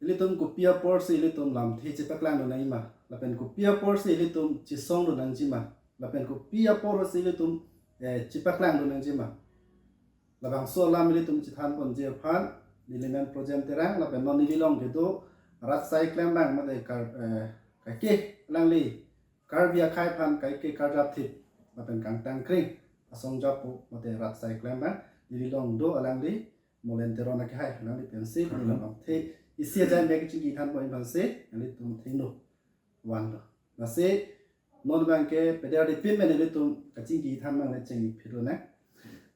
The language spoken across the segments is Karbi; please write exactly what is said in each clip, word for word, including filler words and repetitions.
Ilitum kopi apor si ilitum lamthe chepaklang do nangji ma? Lapen kopi apor si ilitum chesong do nangji ma? Lapen kopi apor si ilitum eh, chepaklang do nangji ma? Labangso alam ilitum chethan ponji aphan, neli men Projen Terang, lapen non neli along kedo rat asai klembang mate kar, eh, kaike alangli Karbi akhei aphan kaike karjap thip lapen kangtang kring asong japo mate rat asai klembang neli along do alangli Molen Teron akehai, alangli pensi neli lamthe isi ajan bek kachingki than pon aphansi nelitum thengno van lo. Lasi non abangke peder di pin men nelitum kachingki than abang le chingki phit lonang.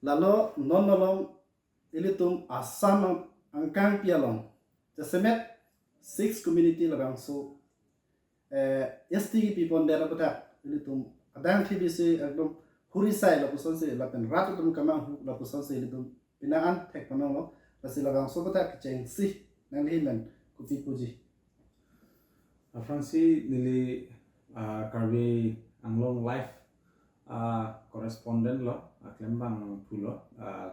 Lalo non along ilitum Assam ang-, angkangpi along jasemet six community labangso eh, S T kipi pondet aputhak ilitum adang thibisi ekdom huri sai lapusonsi lapen rat atum kamanghu lapusonsi ilitum pini an thek panong lo. Lasi labangso aputhak kechengsi nangli men kopi puji? Aphrangsi neli ah, Karbi Anglong Live ah, correspondent lo, ah, klembang phu lo, ah,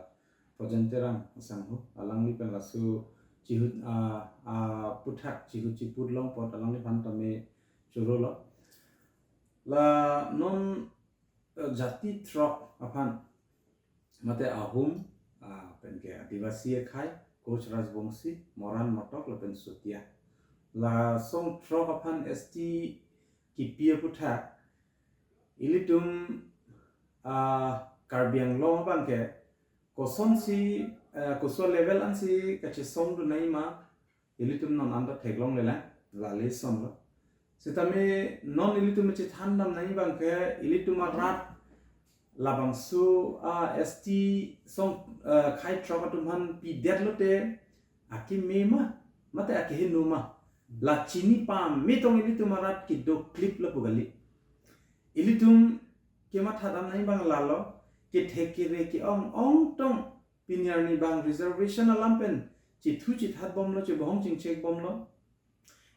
Projen Terang asangho, alangli pen laso chihut ah, ah, aputhak chihut chiput long apot alangliphan tame choro lo. La non eh, jati throk aphan mate Ahum, ah, penke Adivasi akhei, Koch Rajbongsi, Moran, Motok lapen Sotia. La song throk aphan S T kipi aputhak ilitum ah, Karbi Anglong abangke kosonsi eh, koso level ansi kachesong do nangji ma, ilitum non anta theklonglelang, lale son lo. Sitame non ilitum chethan dam nangji abangke ilitum arat labangso ah, S T song ah, khei throk atum aphan pidet lote akeme ma mate akeheno ma, la chini pame tong ilitum arat kedo klip lapu kali. Ilitum kematha dam nangji abang lalo, kethek kere ke-ong ong tong pini arni abang reservation alam pen chithu chithat bomlo, chebohong chingchek bomlo.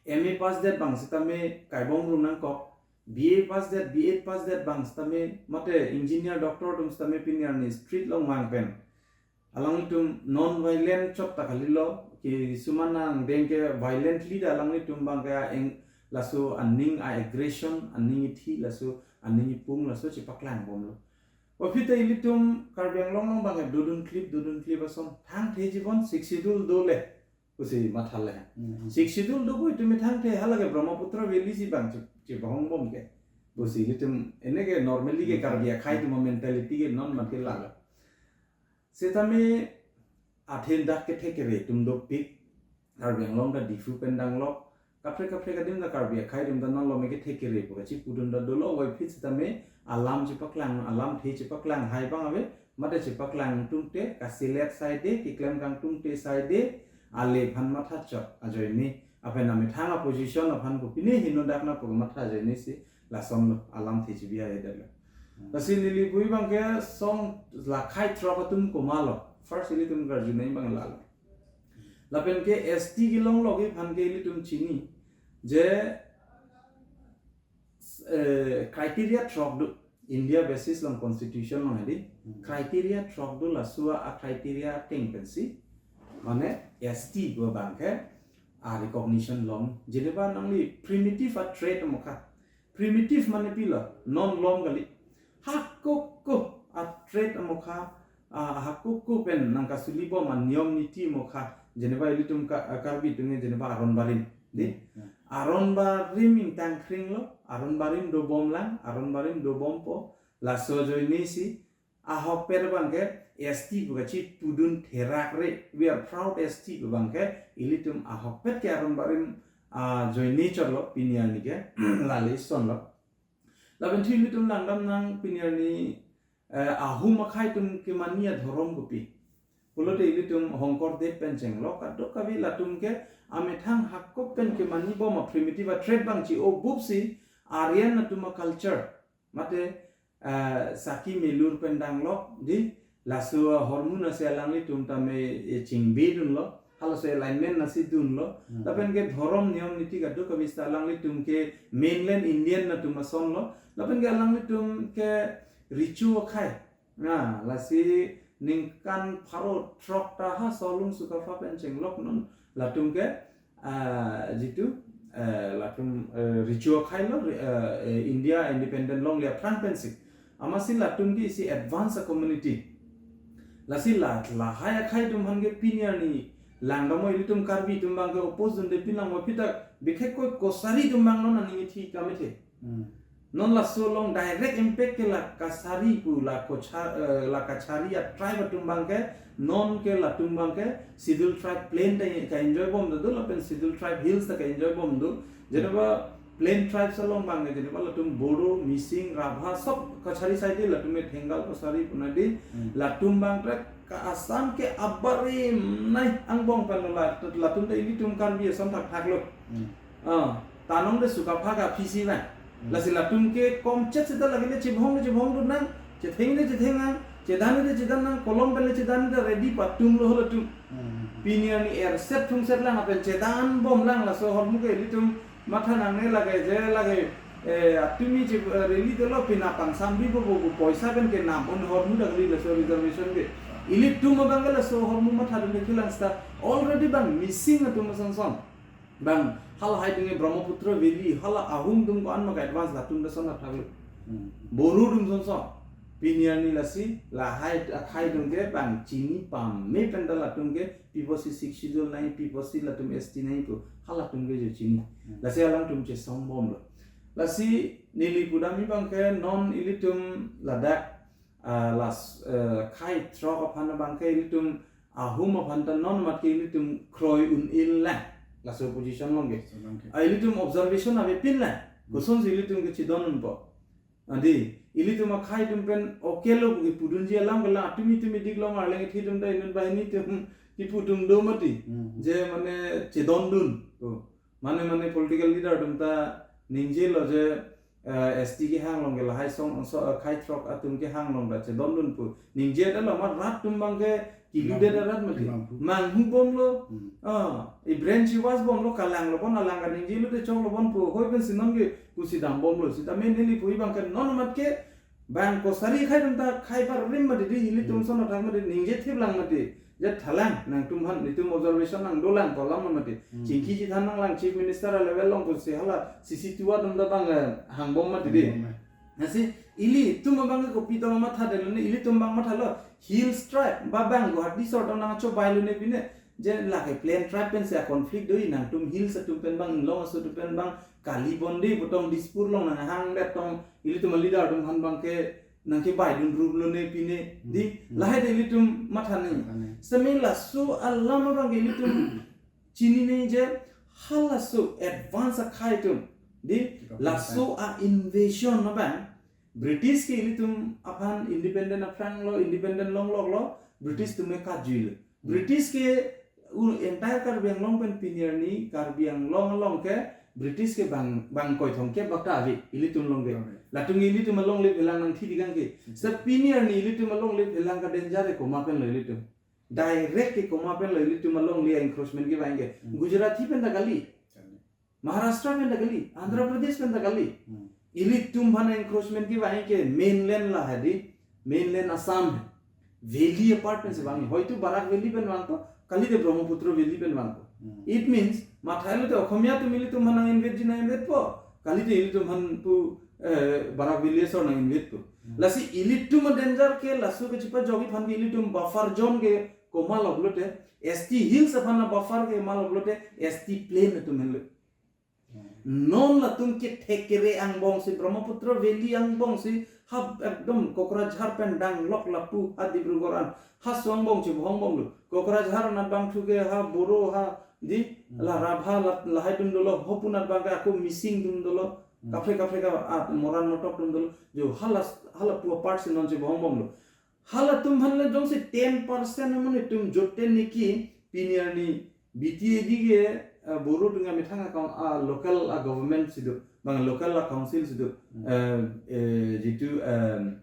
M A pass det abang sitame kaibom rum nangkok, B A pass det, B Ed pass det abang sitame mate engineer doctor atum sitame pini arni street along mang pen alanglitum non violent chot ta kalilo, kisuman angdeng ke violently ta alanglitum abangke eng laso aning a aggression, aning ithi laso, aning ipung laso chepaklang bomlo. Aphi ta ilitum Karbi Anglong along abangke dodun klip, dodun klip ason, thangthe jibon Sixth Schedule dole pusi mathale. Hmm. Sixth Schedule dopo itum thangthe, halake Brahmaputra Valley si abang che, chebohong bom ke pusi ilitum ene ke normally ke Karbi akhei atum mentality ke non mati lalo. Sitame athe dak kethek kere atum dopik, Karbi Anglong ta Diphu pen danglok, kaprek kaprek adim ta Karbi akhei atum ta non lome kethek kere pu kachipudun ta dolo, wai phit sitame alam chepaklang, alamthe chepaklang hai abang ave, mate chepaklang tungte, kasilet saide, keklem kangtungte saide, ale aphan matha chot ajoine, apen amethang a position aphan kopine heno dak nangpo matha ajoine si, lason lo, alamthe chibi avedetlo. Lasi neli pu abangke song la khei throk atum komatlo. First ilitum karju nangji abang lalo. Lapen ke S T kelong logik aphan ke ilitum chini je eh, criteria throk do, India basis along constitution along hedi. Hmm. Criteria throk do, laso a criteria ateng pensi mane S T pu abangke a recognition long. Jeneba nangli primitive a trade amokha. Primitive mane pilo, non lom kali. Hakoko a trade amokha, ah, hakoko pen nangkasuli bom a niyom niti amokha. Jeneba ilitum ka, ah, Karbi atum ke jeneba aron barim, di? Hmm. Aron barim ingtang kring lo, aron barim dobom lang, aron barim dobompo, laso ajoine si, ahokpet abangke S T pu kachipudun therak re, we are proud S T pu abangke, ilitum ahokpet ke aron barim, ah, ajoine chot lo, pini arni ke, lale son lo. Lapen thu ilitum langdam nang pini arni, eh, Ahum akhei atum kemani adhorom kopi. Pulote ilitum Hongkor Dev pen chenglok kadokave latum ke amethang hakok pen kemani bom a primitive a trade abang chi-o bup si Aryan atum a culture. Mate, eh, saki melur pen danglok di, laso hormone asi alanglitum tame, eh, chingbe dunlo, halaso alignment asi dunlo. Hmm. Lapen ke dhorom niyom niti kadokave ta alanglitum ke mainland Indian atum ason lo. Lapen ke alanglitum ke recho akhei. Na, lasi ningkan pharo throk ta ha Solung Sukapha pen chenglok non latum ke, ah, jitu, eh, latum, eh, recho akhai lo, eh, eh, India independent longle aphrang pensi. Amatsi latum ke isi advance community. Lasi la, lahai akhai atum aphan ke pini arni langdamlo, ilitum Karbi atum abang ke oppose dunde pinlang mo, pita bikhek koi kachari atum abang non aning ithi kamethe. Hmm. Non laso along direct impact ke la kachari pu, la kocha-, eh, la kachari a-tribe atum abang ke, non ke latum abang ke Scheduled Tribe plain ta ka-enjoy bom do, lapen Scheduled Tribe Hills ta ka-enjoy bom do. Jeneba plain tribes along abang ke, jeneba latum Bodo, Mising, Rabha, sob kachari side latum ke Thengal kachari pu nadi, Hmm. latum abang ke ka Assam ke abarim nai angbong pen lo la, latum ta ilitum Karbi ason thakthak lo. Hmm. Ah, ta nong de suka pha ka phisi na. Hmm. Lasi latum ke komchet seta lagi le chibhong de chibhong dun nang, chetheng de chetheng nang, chedan de chedan nang, kolom pen le chedan de ready patum lo latum. Hmm. Pini arni erset thungset lang apen chedan bom lang, laso ahormu ke ilitum matha nangne lake je lake, eh, atumi je, eh, rally dolo pina pangsamri bo bo bo poisa pen ke nam un ahormu dak li laso reservation ke. Ilitum abang ke laso ahormu matha dun de kilang sta already abang Mising atum ason son. Abang halahai atum ke Brahmaputra Valley, hala ahum atum ko-an ma ka-advance latum ason thakthak lo. Hmm. Bodo atum ason son. Pini arni lasi lahai akhai atum ke abang chini pame pen ta latum ke pi apotsi Sixth Schedule nai, pi apotsi latum S T nai pu, halatum ke jo chini. Hmm. Lasi alangtum chesong bom lo. Lasi neli pudamji abang ke non ilitum ladak, ah, las, eh, akhai throk aphan abang ke ilitum ahum aphan ta non mat ke ilitum kroi un-e lang. Laso position along ke. So, okay. Ah, ilitum observation avepin lang. Hmm. Kosonsi ilitum ke chedon unpo. Adi, ilitum akhai atum pen okay lo pu kipudunji alam ke lang, atumi tumi dik long arleng ithi atum ta inut banghini atum kipu atum do mati. Hmm. Je mane chedon dun. Oh. Mane, mane political leader atum ta ningje lo je, eh, S T kehang along ke lahai song, so, eh, akhai throk atum kehang along ta chedon dun pu. Ningje ta lo, mat rat atum abang ke kilu de Manghu. Rat mati. Manghu. Manghu bom lo. Hmm. Ah, i brain chiwas bom lo, kalang lo bon, alang kaningje lo de chok lo bon pu. Hoi pensi non ke pusi dam bom lo. Sita main neli pu abang ke non mat ke abang kachari akhai atum ta khei abarim mati di, ilitum Hmm. ason thak mati, ningje thip lang mati. Je thalang, nangtum aphan, itum observation nang dolang kolam mati. Hmm. Chingki chethan nang lang Chief Minister a-level along pusi hala C C two atum ta abang, eh, hang bom mati di. Hang bom, eh. Lasi ilitum abang ke kopi ta matha de lo ne, ilitum abang matha lo. Hills tribe, ba abang Guwahati sor ta nangchobai lo ne pine. Je lake plain tribe pensi a-conflict do, nangtum hills atum pen abang, inglong aso atum pen abang, kali bon di, pu tong Dispur along nanghang det tong, ilitum a-leader atum aphan abang ke nangkebai dun rup lo ne pine, Hmm. di, Hmm. lahai de ilitum matha ne. Matha ne. Semi laso alam abang ke ilitum chinine je halaso advance akhai atum. Di, Kita laso a-invasion abang, British ke ilitum aphan independent aphrang lo, independent longlok lo, British atum ke kajui lo. British ke u-, entire Karbi Anglong pen pini arni Karbi Anglong along ke British ke bang, bang koithong ke bak ta ave, ilitum along ke. Ave. Latum ilitum alongle phelang nangthi dikang ke. Hmm. Sa pini arni ilitum alongle phelang ka danger ke komat pen lo ilitum. Direct ke komat pen lo ilitum alongle encroachment kevang ke. Hmm. Gujarati pen ta kali. Kali. Maharashtra pen ta kali, Andhra Hmm. Pradesh pen ta kali. Hmm. Ilitum aphan encroachment kevang ke mainland lahai di, mainland Assam hai. Valley apart pensi vang. Hoitu Barak Valley pen vangpo, kali de Brahmaputra Valley pen vangpo. Hmm. It means, mathai lo te Okhomia atum ilitum aphan nang-invade ji nang-invade po, kali de ilitum aphan pu, eh, Barak Valley asor nang-invade po. Hmm. Lasi ilitum a-danger ke laso kechipajokji aphan ke ilitum buffer zone ke komat lo pulote, S T Hills aphan a-buffer ke komat lo pulote, S T plain atum henlo. Non latum kethek kere angbong si, Brahmaputra Valley angbong si, ha ekdom Kokrajhar pen danglok lapu, ha Dibrugarh an, ha so angbong chibhong bom lo. Kokrajhar anat abang thu ke ha Boro ha di, Hmm. la Rabha la, lahai atum dolo, hopu anat abang ke ako Mising atum dolo, Hmm. kaprek kaprek a, a, Moran Motok atum dolo, jo hala, hala pu apart si non chibhong bom lo. Halatum aphan le jongsi ten percent amonit atum joten niki pini arni B T A D ke, eh, Boro atum amethang account, ah, local, ah, government si do, bang local, ah, council si do, Hmm. eh, eh, jitu, em,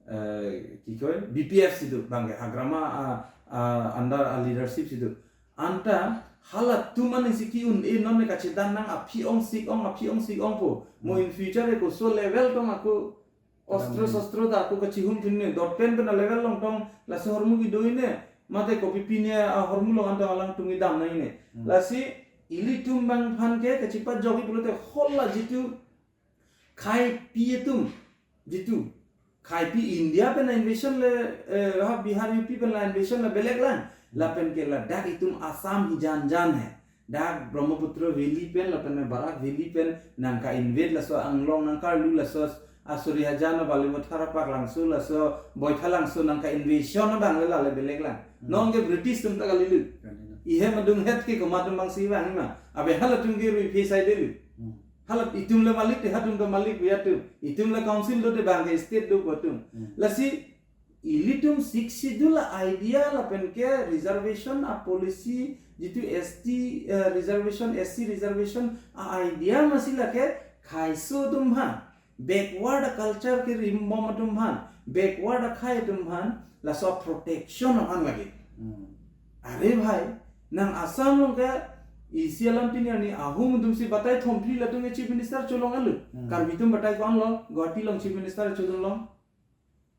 eh, ki koi, B P F si do, bang ke Hagrama, ah, ah, under, ah, leadership si do. Anta halatum mane si ki-un-e non ne kachedan nang aphi ong sik ong, aphi ong sik ong po. Mo Hmm. in future e koso level tong ako Ostro Dam sostro ta ako kachihum thin ne, dot pen pen a-level along tong, laso ahormu kedo ne, mate kopi pine ahormu along antong alangtum kedam nai ne. Hmm. Lasi Ilitum abang aphan ke kachepajokji pulote hala jitu khaipi atum, jitu khaipi India pen invasion le, eh, ha Bihar U P pen la invasion le belek lang. Lapen ke ladak itum Assam hijan jan he. Dak Brahmaputra Valley pen lapen Barak Valley pen nangka-invade, laso Anglong nangkarlu, laso asuri hajan Balipathar apak langso, laso Boithalangso nangka-invasion abang le la le belek lang. Hmm. Non ke British atum ta kalilu. Kalilo. Ihe madung het ke komat atum abangsi vang ma. Abe halatum ke rui phe saidelu. Hmm. Hala itum le malik te, hatum ta malik pu atum. Itum le council do te, abang ke state do pu atum. Hmm. Lasi ilitum Sixth Schedule a-idea lapen ke reservation a-policy, jitu S T, eh, reservation, S C reservation a-idea masi lake khaiso atum aphan, backward culture kerimbom atum aphan, backward akhai atum aphan, laso protection aphan lake. Hmm. Are bhai, nang Assam along ke isi alam pini arni ahum atumsi batai thom phli latum ke chief minister cholong alu. Hmm. Karbi atum batai ko-an lo, Guwahati along chief minister chodun long.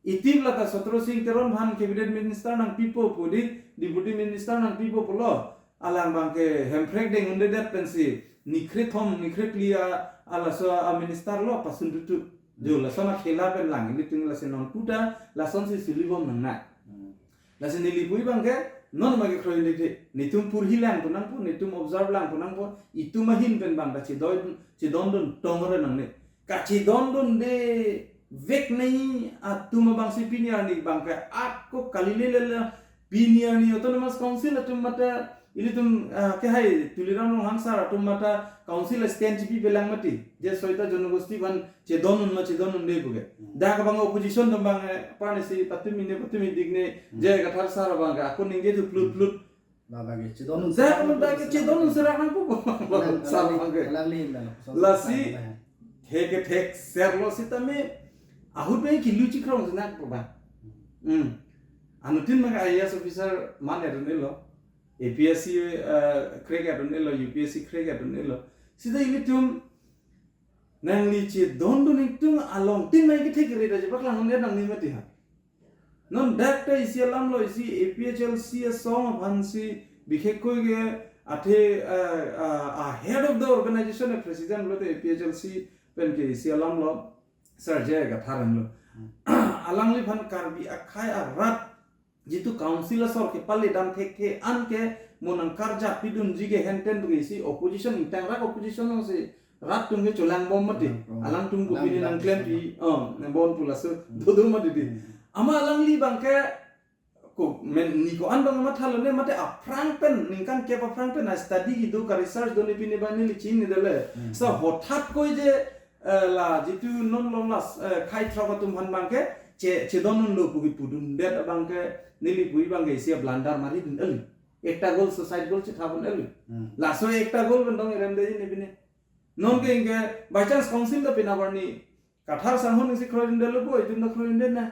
Itip lata Chatrasing Teron aphan cabinet minister nangpipo pu di, deputy minister nangpipo pulo. Alang abang ke Hemprek deng un'edet pensi nikhre thom nikhre phli a, alaso a-minister lo pasun tutu. Jo, lason akhela pen lang, ilitum lasi non puta lasonsi sulibom nangnang. Hmm. Lasi neli pu abang ke non ma kekroi indi the. Netum purhi lang pu nangpo, netum observe lang pu nangpo, itum ahin pen abang ta chedon, chedondun tong re nangne. Kachedondunde vek nai atum abangsi pini arni abang ke ako kalile lele, pini arni Autonomous Council atum mate ilitum, ah, ke hai Tuliram Ronghang sir atum mate council stand chipi pelang mati. Je soita jonogosti aphan chedondun ma chedondunde pu ke. Hmm. Dak abang opposition atum abang, eh, parnisi patumi ne patumi dik ne, Hmm. J I Kathar sir abang ke ako ningje thu phlut phlut. Labang ke chedondun. Dak abang dak ke chedondun serak nangpo. Alang, sir alang abang ke. Alang lin dalo. Lasi, Alang. Thek ke thek serlo sitame ahut pen kilu chikrong sinak pu abang. Hmm. Anuttin abang I A S officer man edun elo. A P S C, eh, crack edun elo, U P S C crack edun elo. Sita ilitum nangli chedondun ingtung along tin mai kethek reta chepaklang hon nangni mati ha. Non dak ta isi alam lo, isi A P H L C asong aphansi bikhekkoi ke athe, eh, eh, a head of the organization, a president lo te A P H L C pen ke isi alam lo, Sir J I Kathar lo. Hmm. Alangliphan Karbi akhai arat jitu council asor kepale dam thekthe an ke mo nangkarjap pidunji ke henten tu ke isi opposition, ingtangrak opposition alongsi rat atum ke cholangbom mati. Cholangbom. Alangtum kopi ne Alang nangklempi, oh, nangbom pu laso, hmm, dodo mati di. Hmm. Amat alangli abang ke ko men ni ko-an abang mathalo ne mate aphrang pen, ningkan kep aphrang pen a-study kedo, ka-research do ne pine abang neli chinine dele. Hmm. So hothat koi je, eh, la jitu non long las, eh, khai throk atum aphan abang ke che, chedondunlo pu kipudundet abang ke neli pu abang ke isi a-blunder maridun eli. Ekta goal, suicide goal chethapdun eli. Hmm. Laso ekta goal pen dong erem de ne pine. Non ke ingke by chance council ta pina barni Kathar sangho nangsi kroidundelo po, itum ta kroidunde na.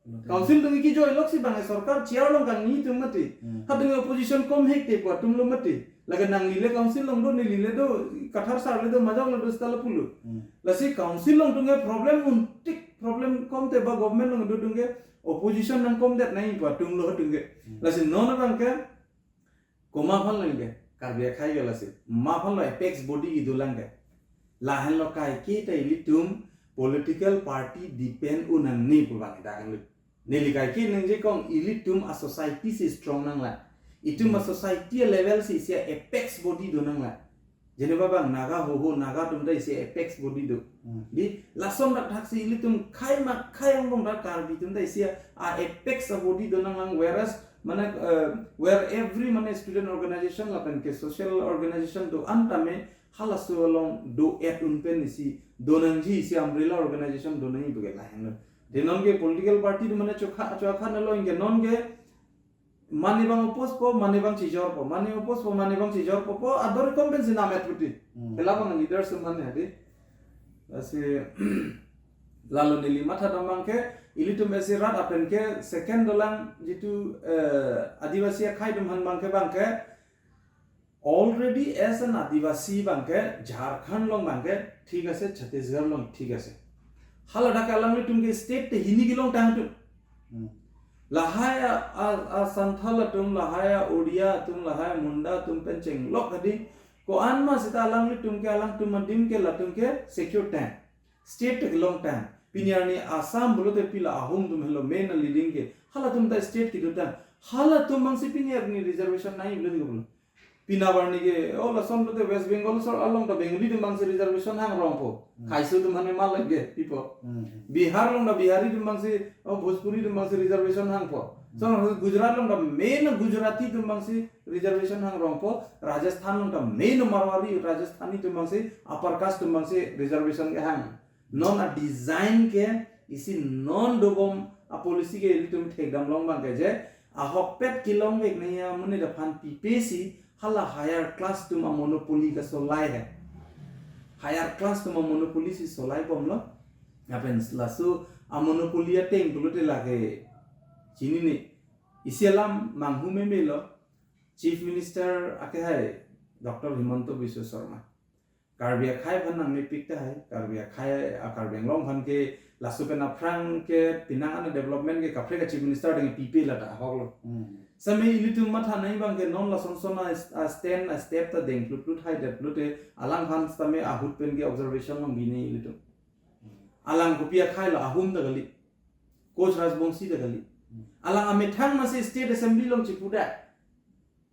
Betul. Council atum ke kijoi loksi abang sorkar chair along kangni atum mati. Hmm. Hatum opposition kom hekte pu atum lo mati. Lake nangli le council along do, neli le do, Kathar sir le do, majok le do sita lapulo. Hmm. Lasi council along atum ke problem untik, problem kom te ba government along do atum ke opposition nangkomdet nai pu atum lo atum ke. Hmm. Lasi non abang ke komat aphan lo ingke, Karbi akhai ke lasi. Mat aphan lo apex body kedo lang ke. Lahenlo kaike ta ilitum political party depend un nangne pu abang dak lo. Neli kaike nangje kong ilitum a-society si strong nanglang. Itum, hmm, a-society a-level si isi a-apex body do nanglang. Jeneba abang Naga Hoho, Naga atum ta isi apex body do. Hmm. Di lason dak thaksi ilitum khai ma khai angbong dak Karbi atum ta isi a-apex a-body do nanglang, whereas mane, eh, where every mane student organization lapen ke social organization do-an tame halaso along do-et un pen isi do nangji, isi umbrella organization do nangji pu ke lahenlo. De non ke political party do mane chokha chokha nalo ingke non ke mane abang oppose po, mane abang chijor po, mane oppose po, mane abang chijor po, po ador kom pensi nam-et puti. Hmm. Hela abang leaders mane adi. Lasi lalo neli matha dam abang ke, ilitum isi rat apen ke second dolang jitu, eh, Adivasi akhai atum aphan abang ke abang ke already as an Adivasi abang ke Jharkhand along abang ke thik ase, Chhattisgarh along thik ase. Haladak alanglitum ke state te hini kelongtang atum. Hmm. Lahai a, a, a Santhal atum, lahai a Odia atum, lahai a Munda atum pen chenglok adi Ko-an ma seta alanglitum ke, alangtum adim ke, latum ke secure tang. State ta kelong tang. Pini arni Assam pulote pila ahum atum helo main a leading ke. Halatum ta state kedo tang. Halatum abangsi pini arni reservation nangji pulote ke pulo. Pini arni ke, oh, lason pulote West Bengal sor along ta Bengali atum abangsi reservation hang rongpo. Hmm. Khaiso atum hane mal lage, pipo. Hmm. Bihar along ta Bihari atum abangsi, oh, Bhojpuri atum abangsi reservation hangpo. Hmm. So, Gujarat along ta main Gujarati atum abangsi reservation hang rongpo, Rajasthan along ta main Marwari, Rajasthani atum abangsi, upper caste atum abangsi reservation kehang. Non a design ke isi non dobom a policy ke ilitum thekdam long abang ke je, ahokpet kelongvek nangji amonit aphan pipe si hala higher class atum a monopoly kasolai he. Higher class atum a monopoly si solaibomlo. Lapen laso a monopoly ateng pulote lake chinine. Isi alam manghu memelo. Chief Minister akehai Doctor Himanta Biswa Sarma. Karbi akhai aphan nangmepik tahai, Karbi akhai, a Karbi Anglong aphan ke laso pen aphrang ke penang an a development ke kaprek a Chief Minister deng pipe lata ahoklo. Hmm. Same ilitum matha nangji abang ke non lason son a, a stand a step ta deng plut plut hai det plut te alangphan same ahut pen ke observation along bini ilitum. Alang kopi akhai lo, ahum ta kali. Koch Rajbongsi ta kali. Hmm. Alang amethang masi State Assembly along chipuda.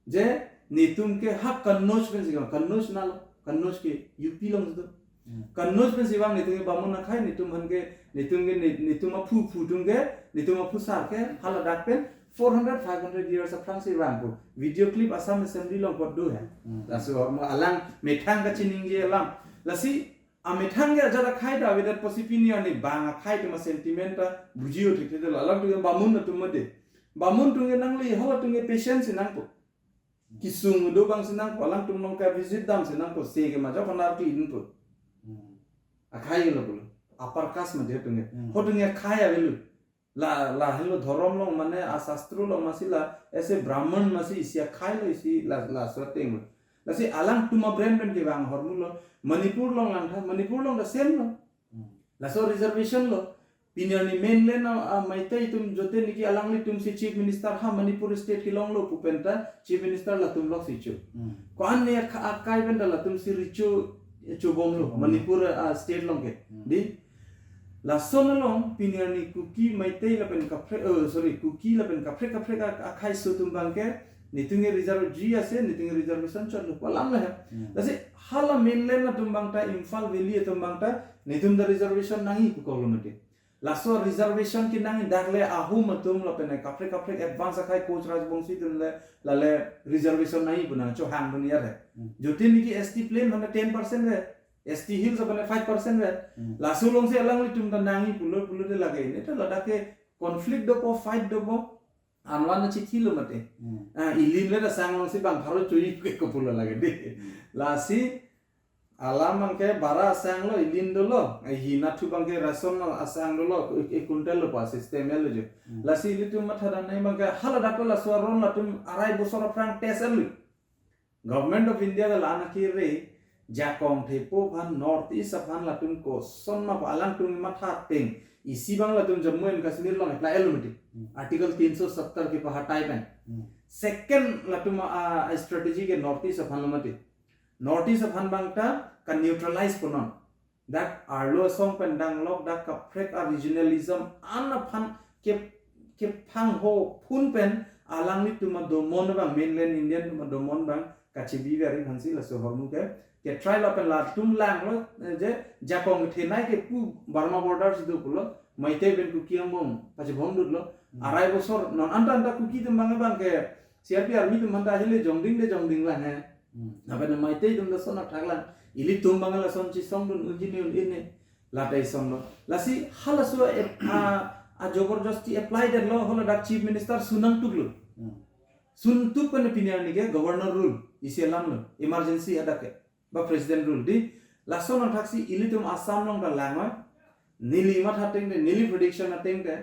Je, netum ke ha Kannauj pensi vang, Kannauj nalo, Kannauj ke U P along situ. Hmm. Kannauj pensi vang netum ke Bamun akhai, netum aphan ke, netum ke, ne-, netum aphu phu atum ke, netum aphu sar ke, haladak pen four hundred, five hundred years aphrangsi vangpo. Video clip Assam Assembly along apot do he. Hmm. Laso ma alang methang kachiningje alam. Lasi, amethang ke ajat akhai ta avedet pusi pini arni bang akhai atum a sentiment ta buji-o thekthe lo. Alangtum ke Bamun atum mati. Bamun atum ke nangli halatum ke patience nangpo. Kesung do abangsi nangpo, alangtum along ke visit damsi nangpo, se ke majok panar ke inpo. Hmm. Akhai ke lo pulo. Upper caste mati atum ke. Hmm. Ho atum ke akhai avelo. La, lahelo dhorom along mane a sastro along masi la, ese Brahman masi isi akhai lo isi la, laso ateng lo. Lasi alangtum a brain pen kevang ahormu lo, Manipur along langtha, Manipur along ta same lo. Hmm. Laso reservation lo. Pini arni mainland a, a Meitei atum jote niki alanglitum si Chief Minister ha Manipur State kelonglo pu pen ta Chief Minister latum lok si cho. Hmm. Ko-an ne akha-, akai pen ta latum si recho, chobomlo, chobomlo. Manipur, ah, State along ke. Hmm. Di? Lason along pini arni Kuki Meitei lapen kaprek, oh, sorry, Kuki lapen kaprek kaprek ak-, akhai aso atum abang ke, netum ke reserve ji ase, netum ke reservation chotlo pu alam le he. Hmm. Lasi hala mainland atum abang ta, Imphal Valley atum abang ta, netum ta reservation nangji pu kolo mati. Laso reservation ke nangji dak le ahum atum lapen kaprek kaprek advance akhai Koch Rajbongsi atum le, lale reservation nangji pu nangchohang dun yar he. Hmm. Jote niki S T plain aphan ten percent he, S T hills aphan five percent he. Hmm. Laso alongsi alanglitum ta nangji pulo pulote lake. Ne ta ladak ke conflict dopo, fight dopo. Anwan na chithi lo mati. Hmm. Ah, ilim le ta sang alongsi bang pharo choi ke kopulo lake de. Hmm. Lasi alam abang ke bara sang lo, ilim dolo. Ai hi nathu abang ke ration lo, asang dolo, ek, ek quintal lo pa system lo jo. Hmm. Lasi ilitum matha dam nangji abang ke haladak lo laso aron latum arai bosor aphrang test lo. Government of India ta la-an akere, jakong thepo aphan, North East aphan latum koson ma pu alangtum matha ateng. Isi abang latum Jammu and Kashmir along apply lo mati. Hmm. Article tin so sattar ke pahatai pen. Hmm. Second latum a, a strategy ke North East aphan lo mati. North East aphan abang ta ka neutralize punon. Dak arlo asong pen danglok dak kaprek a regionalism an aphan ke, kephangho phun pen alanglitum adomon abang, mainland Indian atum adomon abang kachibi vari aphansi laso ahormu ke, ke try lapen latum langlo, eh, je jakong thenei ke pu Burma border si do pulo, Meitei pen Kuki angbong pachibom dutlo. Hmm. Arai bosor non anta anta Kuki atum abang abang ke C R P Army atum anta hile jongding de jongding lang he. Hmm. Lapen Meitei atum ta son athak lang. Ilitum abang lason chesong dun unji ni un-e ne. Lata ison lo. Lasi halaso ep-, a, a jabardasti apply det lo, haladak Chief Minister sun nangtuk lo. Hmm. Sun tuk pen pini arni ke Governor rule. Isi alam lo. Emergency hadak ke. Ba President rule di. Lason athak si ilitum Assam along ta lang oi. Neli matha ateng te, neli prediction ateng te.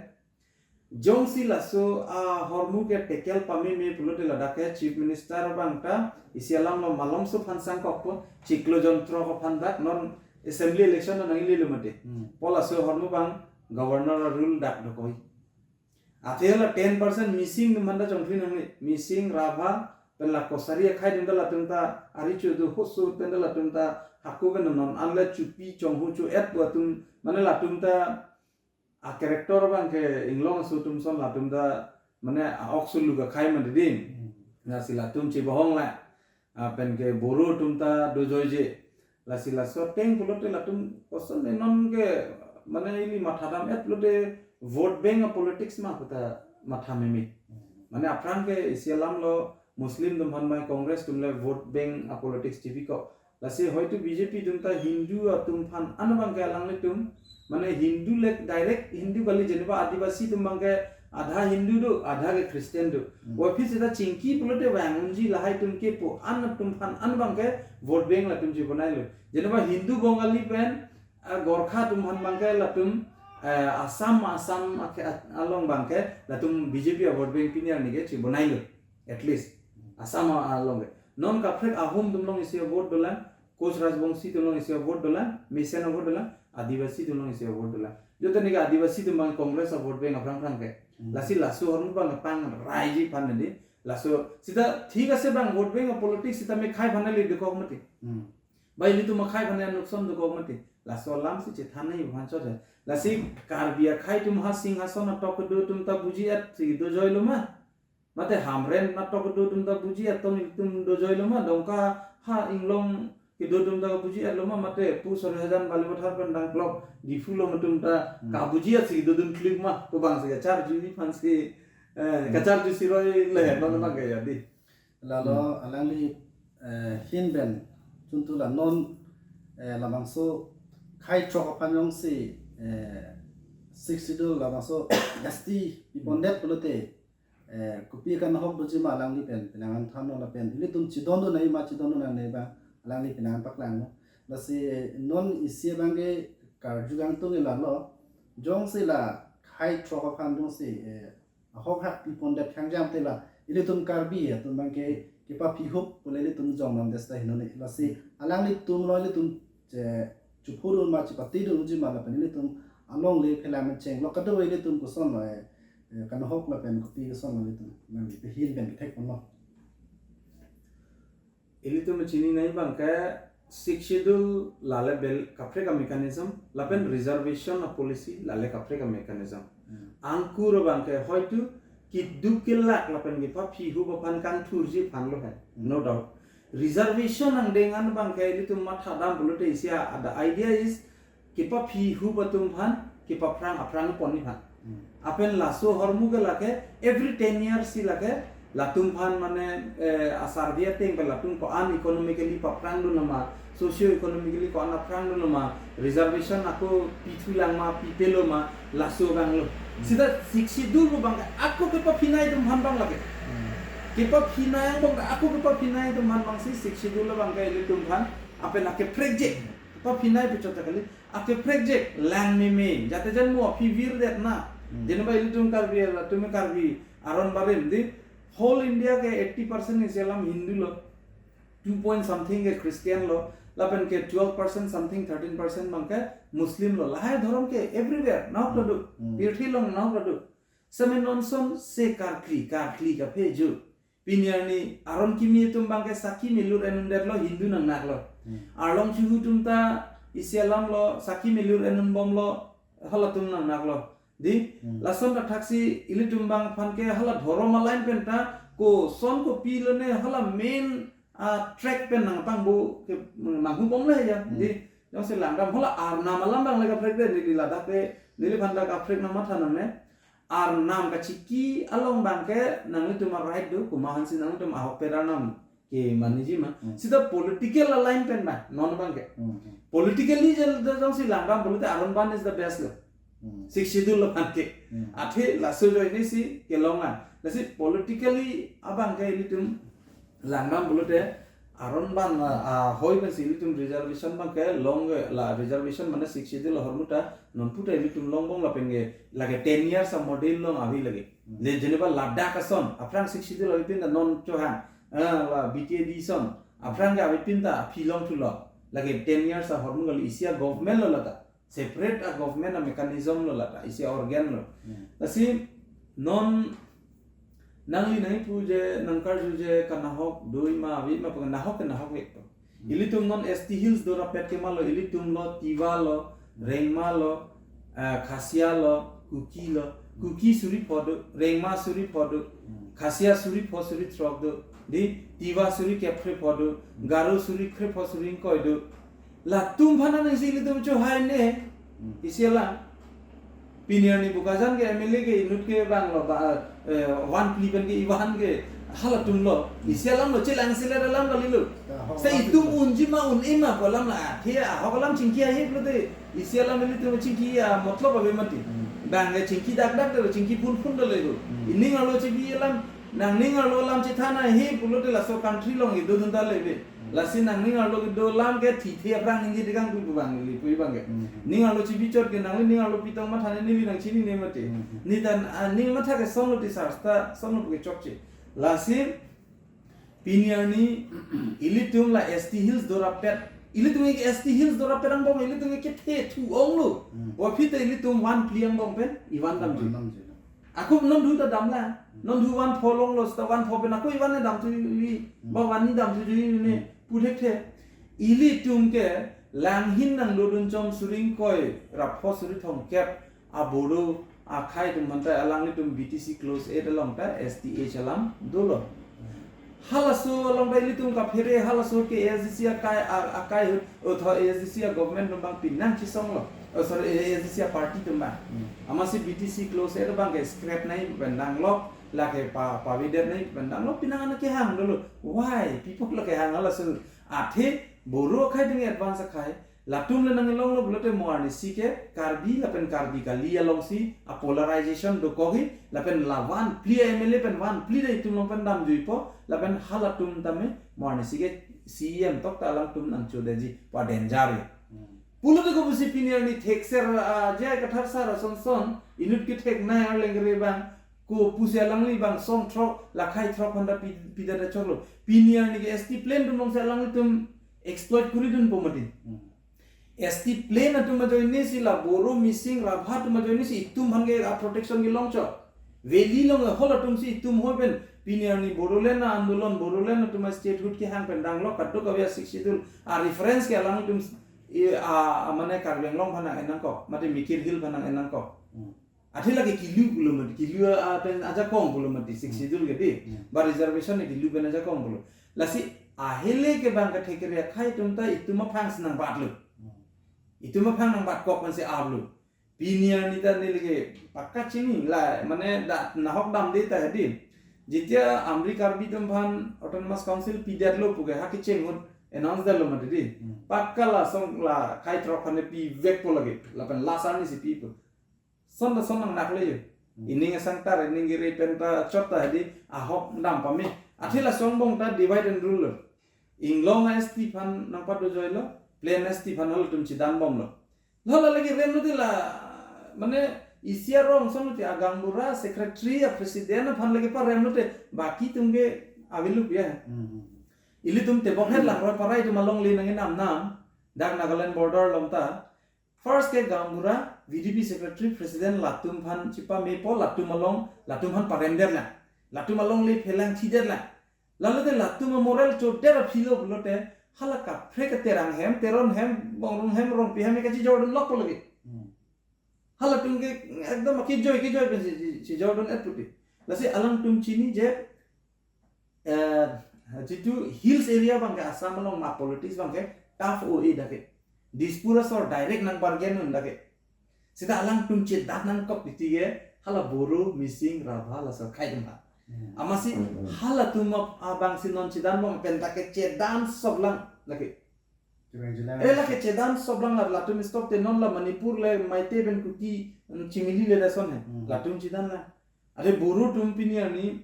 Jongsi laso ahormu ke tackle pameme pulote ladak ke Chief Minister abang ta isi alam lo, malomso aphan sangkokpo, chiklo jon throk aphan dak non assembly election ta nangji lo mati. Hmm. Pu laso ahormu abang Governor rule dak dokok. Athe la ten percent Mising atum aphan ta chongthui nangji. Mising, Rabha, pen la Kachari akhei atum ta latum ta ari chu do hoso pen ta latum ta hako pen non an le chupi chonghu chu-et pu atum mane latum ta a character abang ke inglong aso atum ason latum ta mane a-ok sulu akhei mati ding. Hmm. Lasi latum chebohong la. Ah, pen ke Boro atum ta dojoije. Lasi laso ateng pulote latum koson ne non ke mane ili mathadam-et pulote vote bank a politics ma puta matha meme. Hmm. Mane aphrang ke isi alam lo Muslim atum aphan mai Congress atum le vote bank a politics chepikok. Lasi hoitu B J P atum ta Hindu atum aphan an abang ke alanglitum mane Hindu le direct Hindu kali jeneba Adivasi atum abang ke adha Hindu do, adha ke Christian do. Hmm. Waphi seta chingki pulote vang unji lahai atum kepu an atum aphan an abang ke vote bank latum chebonailo. Jeneba Hindu Bongali pen, ah, Gorkha atum aphan abang ke latum, eh, Assam, Assam ake-, along abang ke latum B J P a vote bank pini arni ke chebonailo. At least Assam along ke. Non kaprek Ahom atum along isi a vote dolang, Koch Rajbongsi atum along isi a vote dolang, mesen a vote dolang, Adivasi atum along isi a vote dolang. Joto ne ke Adivasi atum abang Congress a vote bank aphrang aphrang ke. Hmm. Lasi laso ahormu abang pangrai ji aphan nadi. Laso seta thik ase abang vote bank a politics seta me akhei aphan le dokok mati. Hmm. Ba ilitum akhei aphan nuksan dokok mati. Laso alam si chethan nai aphan chot hai. Lasi Karbi akhei atum ha Singhason atok kedo atum ta buji-et si dojoilo ma. Mate Hamren atok kedo atum ta buji-et tong atum dojoilo ma, Dongka ha inglong kedo atum ta buji-etlo ma, mate pu Sarihajan Balipathar pen dangklok Diphu along atum ta Hmm. kabuji-et si dodun klik ma, pu abang si kacharju aphan si, eh, Hmm. kacharju siroi le non Hmm. abang ke ya di. Lalo Hmm. alangli, eh, ahin pen chuntu la non, eh, labangso akhei throk aphan jongsi, eh, Sixth Schedule labangso S T pipondet pulote, eh, kopi kanahok doji ma alangli pen penang an thanlo lapen ilitum chedondun nai ma chedondun nai abang alangli penang an paklanglo. Lasi non isi abang ke karju kangtung ke lalo, jongsi la akhei throk aphan jongsi, eh, ahok hak pipondet khangjam te la ilitum Karbi atum abang ke kepaphihup pule ilitum jong nam desta hinone. Lasi alanglitum lo ilitum che chuphurun ma chepatidunji ma lapen ilitum alongle phelang chenglo kado ilitum koson lo, eh, eh, kanahok lapen kopi koson lo ilitum nang ahin pen kethek ponlo. Ilitum chini nai abang ke Sixth Schedule lale bel kaprek a mechanism, lapen Hmm. reservation a policy lale kaprek a mechanism. Hmm. Angkur abang ke hoitu keduk kelak lapen kepaphihup aphan kangthurji aphan lo hai. Hmm. No doubt. Reservation angdeng an abang ke ilitum mathadam pulote isi a, the idea is kepaphihup atum aphan, kepaphrang aphrang pon aphan. Hmm. Lapen laso ahormu ke lake, every ten years si lake, latum aphan mane, eh, a survey ateng pen latum ko-an economically paphrangdun ma, socio economically ko-an aphrangdun ma, reservation ako pithulang ma, pipelo ma, laso abang lo. Hmm. Seta Sixth Schedule abang ke, ako kepaphinei atum aphan abang lake. Hmm. Kepaphinei abang ke, ako kepaphinei atum aphan abang si Sixth Schedule abang ke ilitum aphan, lapen lake prekjek. Kepaphinei pu chot ta kali. Akeprekjek lang meme, jate jan mo aphi virdet na. Hmm. Jeneba ilitum Karbi, latum Karbi aron barim di, whole India ke eighty percent isi alam Hindu lo, two point something ke Christian lo, lapen ke twelve percent something, thirteen percent abang ke Muslim lo. Lahai dhorom ke everywhere, nahok Hmm. ta do, Hmm. pirthi along nahok ta do. Seme non son se karkli, karkli kaphe ju. Pini arni aron kimi atum abang ke sakhi milur en-un detlo, Hindu nangnak lo. Hmm. Arlong chuhu atum ta isi alam lo, sakhi milur en-un bomlo, halatum nangnak lo. Di, Hmm. lason ta thaksi ilitum abang aphan ke hala dhorom a-line pen ta koson kopi lone hala main, ah, track pen nangpangbo ke nanghu bomlo ya. Hmm. Di, jongsi langdam hala arnam alam abang le kaprek de, neli ladak ke, neliphan ta kaprek nangmatha nangne. Arnam kachiki along abang ke nanglitum a-right do, komat aphan si nanglitum ahokpet arnam kemaniji ma. Hmm. Seta political a-line pen ba, non abang ke. Hmm, hmm. Politically jel jongsi langdam pulote Aron Bahan is the best lo. Hmm. Sixth Schedule lo abang ke. Hmm. Athe laso ajoine si kelong an. Lasi politically abang ke ilitum langdam pulote Aron Bahan, ah, ah, hoi pen si ilitum reservation abang ke long ke la reservation mane Sixth Schedule ahormu ta non puta ilitum long bom lapen ke lake ten years a-model long ave lake. Hmm. Le jeneba Ladakh ason, aphrang Sixth Schedule avepin ta non chohang, ah, la B T A D ason, aphrang ke avepin ta aphi longthulo. Lake ten years ahormu kali isi a-government lo lata. Separate a-government a-mechanism lo lata, isi a-organ lo. Hmm. Lasi non Nangli nangpu je nangkarju je kanahok doi ma ave ma pu nahok ke nahok vek to. Ilitum non S T Hills dorapet ke malo, ilitum lo, Tiwa lo, Rengma lo, eh, Khasia lo, Kuki lo, Kuki suri pho do, Rengma suri pho do, Khasia suri pho suri throk do, di Tiwa suri kep kre pho do, Garo suri kre pho suri ingkoi do. Latum aphan nangsi ilitum chohai ne, isi alam. Pini arni Bokajan ke M L A ke inut ke bang lo ba, eh, van phli pen ke ivan ke halatum lo. Isi alam lo, chelang sila alam lo lilo. Sa itum unji ma un-e ma pu alam la, athe ahok alam chingki ahi pulote. Isi alam ilitum chingki a matlab ave mati. Bang ke chingki dak dak de lo, chingki phun phun de lo. Ining arlo chebi alam, nangning arlo alam chethana he pulote laso country along ido dun ta leve. Lasi nangning arlo kedo alam ke thithe aphrang ningje dekang pu bang li pu bang ke. Ning arlo chebi chot ke nangli ning arlo pitong matha ne neli nangchinine mati. Nitan, ah, ning matha ke song lo ti sar sta, song lo ke chokche. Lasi pini arni ilitum la S T Hills dorapet. Ilitum ke S T Hills dorapet angbong, ilitum ke kethe thu ong lo. Aphi ta ilitum van phli angbong pen ivan damji. Ako non dhu ta damlang. Non dhu van pho longlo, seta van pho pen ako ivan ne damthuji, ba van ne damthuji ne pu thekthe. Ilitum ke langhin nangdodun chom suri ingkoi ra pho suri thomkep a Bodo akhai atum aphan ta alanglitum B T C clause eight along ta S T H alam dolo. Halaso along ta ilitum kaphere, halaso ke A S D C akai, a-, akai hut, otho A S D C a government atum abang pi nangchisong lo. Oh, sorry, A S D C a party atum abang. Amatsi B T C clause eight abang ke scrap nangji pen dang lo, lake pa, pavedet nangji pen dang lo, pinang ana kehang dolo. Why? People lo kehang halaso. Athe, Boro akhai ding advance akhai. Latum le nangkelong lo pulote mo arnisi ke Karbi lapen Karbi kali alongsi a polarization dokok he, lapen la van phli M L A pen van phli de itum along pen damjuipo, lapen halatum tame mo arnisi ke C E M tok ta alangtum nangchodeji pu danger he. Pulote ko pusi pini arni thekser, ah, J I Kathar sar ason son, inut kethek nai arleng kere abang, ko pusi alangli bang song throk, la akhai throk aphan ta pi, pida da choklo. Pini arni ke S T plain atum alongsi alanglitum exploit kori dunpo mati. S T plain atum ajoine si la Boro, Mising, Rabha atum ajoine si itum aphan ke a protection kelong chot. Valley along halatum si itum hoi pen pini arni Bodoland andolon, Bodoland atum a statehood kehang pen dang lo, kadokave a Sixth Schedule a reference ke alangtum, i, a, a mane Karbi Anglong aphan nang-en nangkok, mate Mikir Hill aphan nang-en nangkok. Athe lake kilu pulo mati, kilu a pen ajakong pulo mati, Sixth Schedule ke di. Ba reservation ne kilu pen ajakong pulo. Lasi ahele ke bang kethekre akhai atum ta itum aphan si nangbatlo. Itum aphan nangbatkok pensi arlo. Pini arni ta neli ke pakka chini la, mane da nahok damde ta hedi. Jitia Amri Karbi atum aphan Autonomous Council pidetlo puke ha kecheng ahut announce detlo mati di. Pakka la song la akhai throk aphan pivekpo lake. Lapen last arnisi pipo. Son ta son nang nakle yo. Ining asang tar, ining kiri pen ta chot ta hedi, ahok dam pame. Athe laso angbong ta divide and rule lo. Inglong a S T aphan nangpado joilo, plain S T aphan halatum chidan bomlo. Hala lake rem lote la, mane isi arong ason lote a gaonbura, secretary, a president aphan lake parem lote, baki atum ke avilup ya. Ilitum tebok het langroi parai atum alongle nang inam nam, dak Nagaland border along ta, first ke gaonbura, V D P secretary, president latum aphan chipamepo, latum along, latum aphan paremdetlang. Latum alongle phelang thidetlang. Lalote latum a moral chodet aphi lo pulote, hala kaprek ke Terang hem, Teron hem, Bongrung hem, Rongpi hem, kachijordun lokpo lake. Halatum ke ekdom akijoi, kijoi pensi, si, chijordun et puti. Lasi alangtum chini je, eh, jitu hills area abang ke Assam along ma politics abang ke tough o-e dak ke. Dispur asor direct nang bargain un dak ke. Seta alangtum chedan nangkok titi ke, hala Boro, Mising, Rabha, laso akhai atum ha. Amatsi halatum ap-, abang si non chedan bom pen dak ke chedan soplang dak ke. Eh, lake chedan soplang la, latum stop te non la Manipur le, Meitei pen Kuki, mm, chimili le lason he. Latum chedan la. Athe Boro atum pini arni,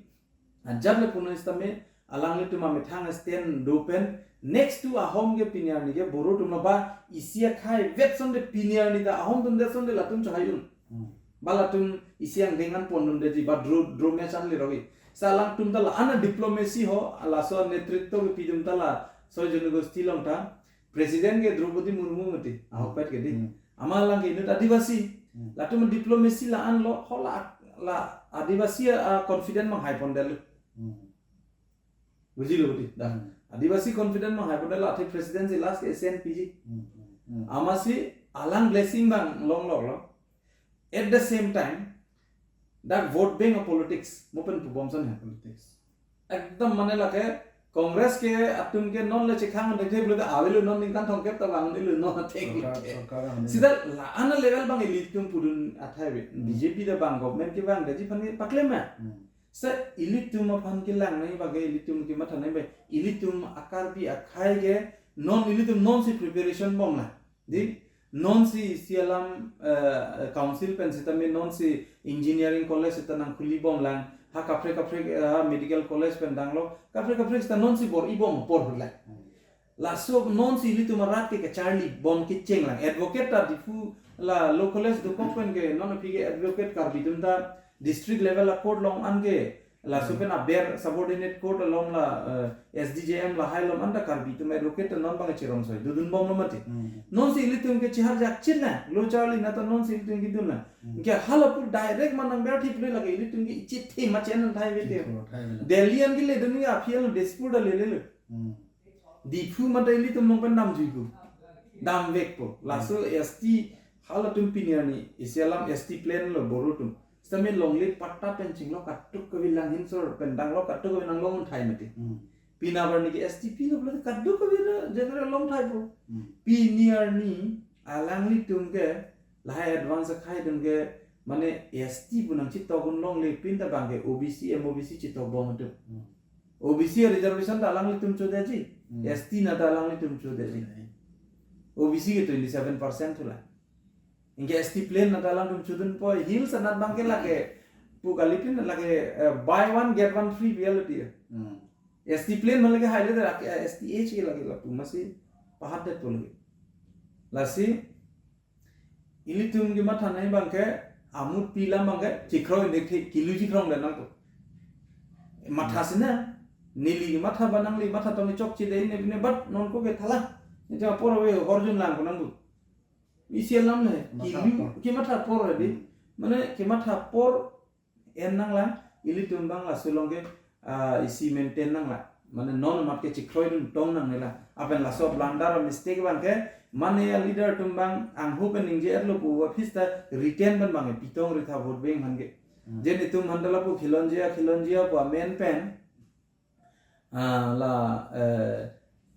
ajat le puno istame, alanglitum amethang stand do pen, next to Ahom ke pini arni ke Boro atum lo ba, isi akhai vet sonde pini arni ta Ahom atum det sonde latum chahai un. Ba latum isi angdeng an pondundetji ba draw, draw match an le rogi. Sa alangtum ta la ana diplomacy ho, laso netritto kepi atum ta la, Soy Janagosti along ta, President ke Droupadi Murmu mati, ahokpet ke di. Ama lang ke inut Adivasi. Latum diplomacy la-an lo, hola la Adivasi a confident mang hai pon del. Hmm. Bujilo budi. Da. Hmm. Adivasi confident mang hai pon del la athe presidency last ke S N P G. Hmm, hmm, hmm. Amatsi alang blessing bang long long lo. At the same time, dak vote bank of politics, mo pen pubom san hai politics. Ekdom mane lake Congress ke atum ke non le chekhang de the bule avelo non ningkan thomkep ta bang nilo non thek. Sorkar, sorkar ang nilo. Sida la-an a level bang ilitum pudun athai ve. Hmm. B J P da bang government ke bang daji phan ke paklem ma. Hmm. Se ilitum aphan kelang nai bage ilitum kematha nai bage ilitum a Karbi akhai ke non ilitum nonsi preparation bom na. Di nonsi isi alam, eh, council pen sitame nonsi engineering college sita nangkhuli bom lang, ha kaprek kaprek, eh, ha medical college pen danglo, kaprek kaprek sita nonsi bor-i bom apor hut lang. Hmm. Laso nonsi ilitum arat ke kacharli bom kecheng lang. Advocate ta Diphu la law college dokok pen ke non aphi ke advocate Karbi atum ta district level a court along an ke laso Hmm. pen aber subordinate court along la, eh, S D J M lahai along an ta Karbi atum advocate ta non bang cherong soi dodun bom lo mati. Hmm. Nonsi ilitum ke chihar jak chin lang, lo charli na ta nonsi ilitum kedun lang. Hmm. Ke hala pu direct manang ber thip le lake ilitum ke ichit the ma chen an thai ve te. Chit lo thai ve lang. Delhi an ke le dun ke aphi along Dispur ta le le le. Hmm. Diphu mata ilitum along pen damjuipo. Damvekpo. Laso S T halatum pini arni isi alam S T plain lo Boro atum. Sitame longle patta pen chinglo katuk kave lang hinsor pen danglo katuk kave nang long thai mati. Hmm. Pini arni ke S T P lo bule katuk kave na general long thaipo. Hmm. Pini arni alanglitum ke lahai advance akhai atum ke mane S T pu nangchitok un longle pin ta bang ke O B C, M O B C chitok bom atum. Hmm. O B C reservation ta alanglitum chodeji, Hmm. S T na ta alanglitum chodeji. Hmm. O B C ke twenty seven percent thu la. Anke S T plain na ta alangtum chodunpo, hills anat bang ke lake pu kalipin lake, eh, buy one get one free pu ya lo dia. Hmm. S T plain man lake hai le lake, eh, S T H ke lake lapu amatsi pahat det po lake. Lasi ilitum kematha nai bang ke amut pi alam bang ke chikroi nek the kilu chikrong le nangpo. Matha sina neli kematha ba nangli matha tong chokche de ne bine but non ko ke thala. Ita apor ave horjun lang ko nangpo. Isi alam le Matha kilu apor. Kematha apor ave. Hmm. Mane kematha apor en nanglang, ilitum bang laso along ke, ah, isi maintain nanglang. Mane non amat ke chikroi dun tong nangne lang. Apen laso blunder mistake bang ke, mane a leader atum bang angho pen ningje-et lo pu office ta retain pen bang ke pitong ritha vote bank aphan ke. Hmm. Je netum aphan ta lapu khilonjia, khilonjia pu amen pen. Ah, la, eh,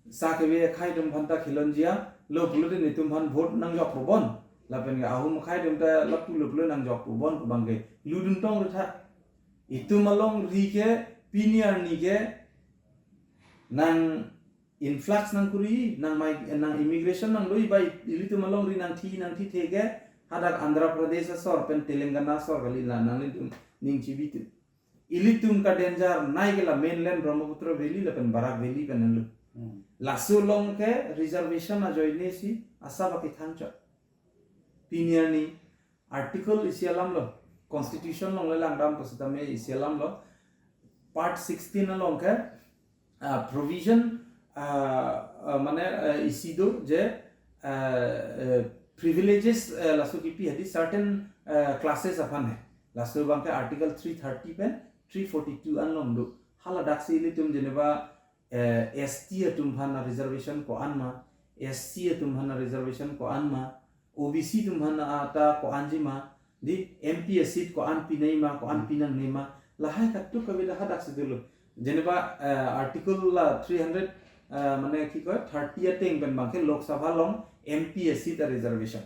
sa kave akhai atum aphan ta khilonjia, lo pulote netum aphan vote nangjok pu bon. Lapen ke ahum akhai atum ta lapu lo pulo nangjok pu bon pu bang ke ludun tong ritha. Itum alongri ke pini arni ke nang influx nangkuri, nang mai, nang immigration nangdo-i ba ilitum alongri nangthi, nangthi the ke hadak Andhra Pradesh asor pen Telangana asor kali la nanglitum ning chibi tu. Ilitum ka danger nai ke la mainland Brahmaputra Valley lapen Barak Valley pen lo. Hmm. Laso along ke reservation ajoine si asap akethang chot. Pini arni article isi alam lo, constitution along le langdam to sitame isi alam lo, part sixteen along ke, ah, provision, ah, ah, mane, ah, isi do je, ah, eh, privileges, eh, laso kipi hadi certain, eh, classes aphan he. Laso bang ke article three thirty pen three forty-two an along do. Hala daksi ilitum jeneba, eh, S T atum aphan a reservation ko-an ma, S C atum aphan a reservation ko-an ma, O B C atum aphan a ta ko-anji ma, di M P a seat ko-an pinei ma, ko-an Hmm. pinangne ma, lahai katuk kave ta hadak si dolo. Jeneba, eh, article la three hundred, eh, mane ki koi, thirty ateng pen bang ke Lok Sabha along M P a seat a reservation.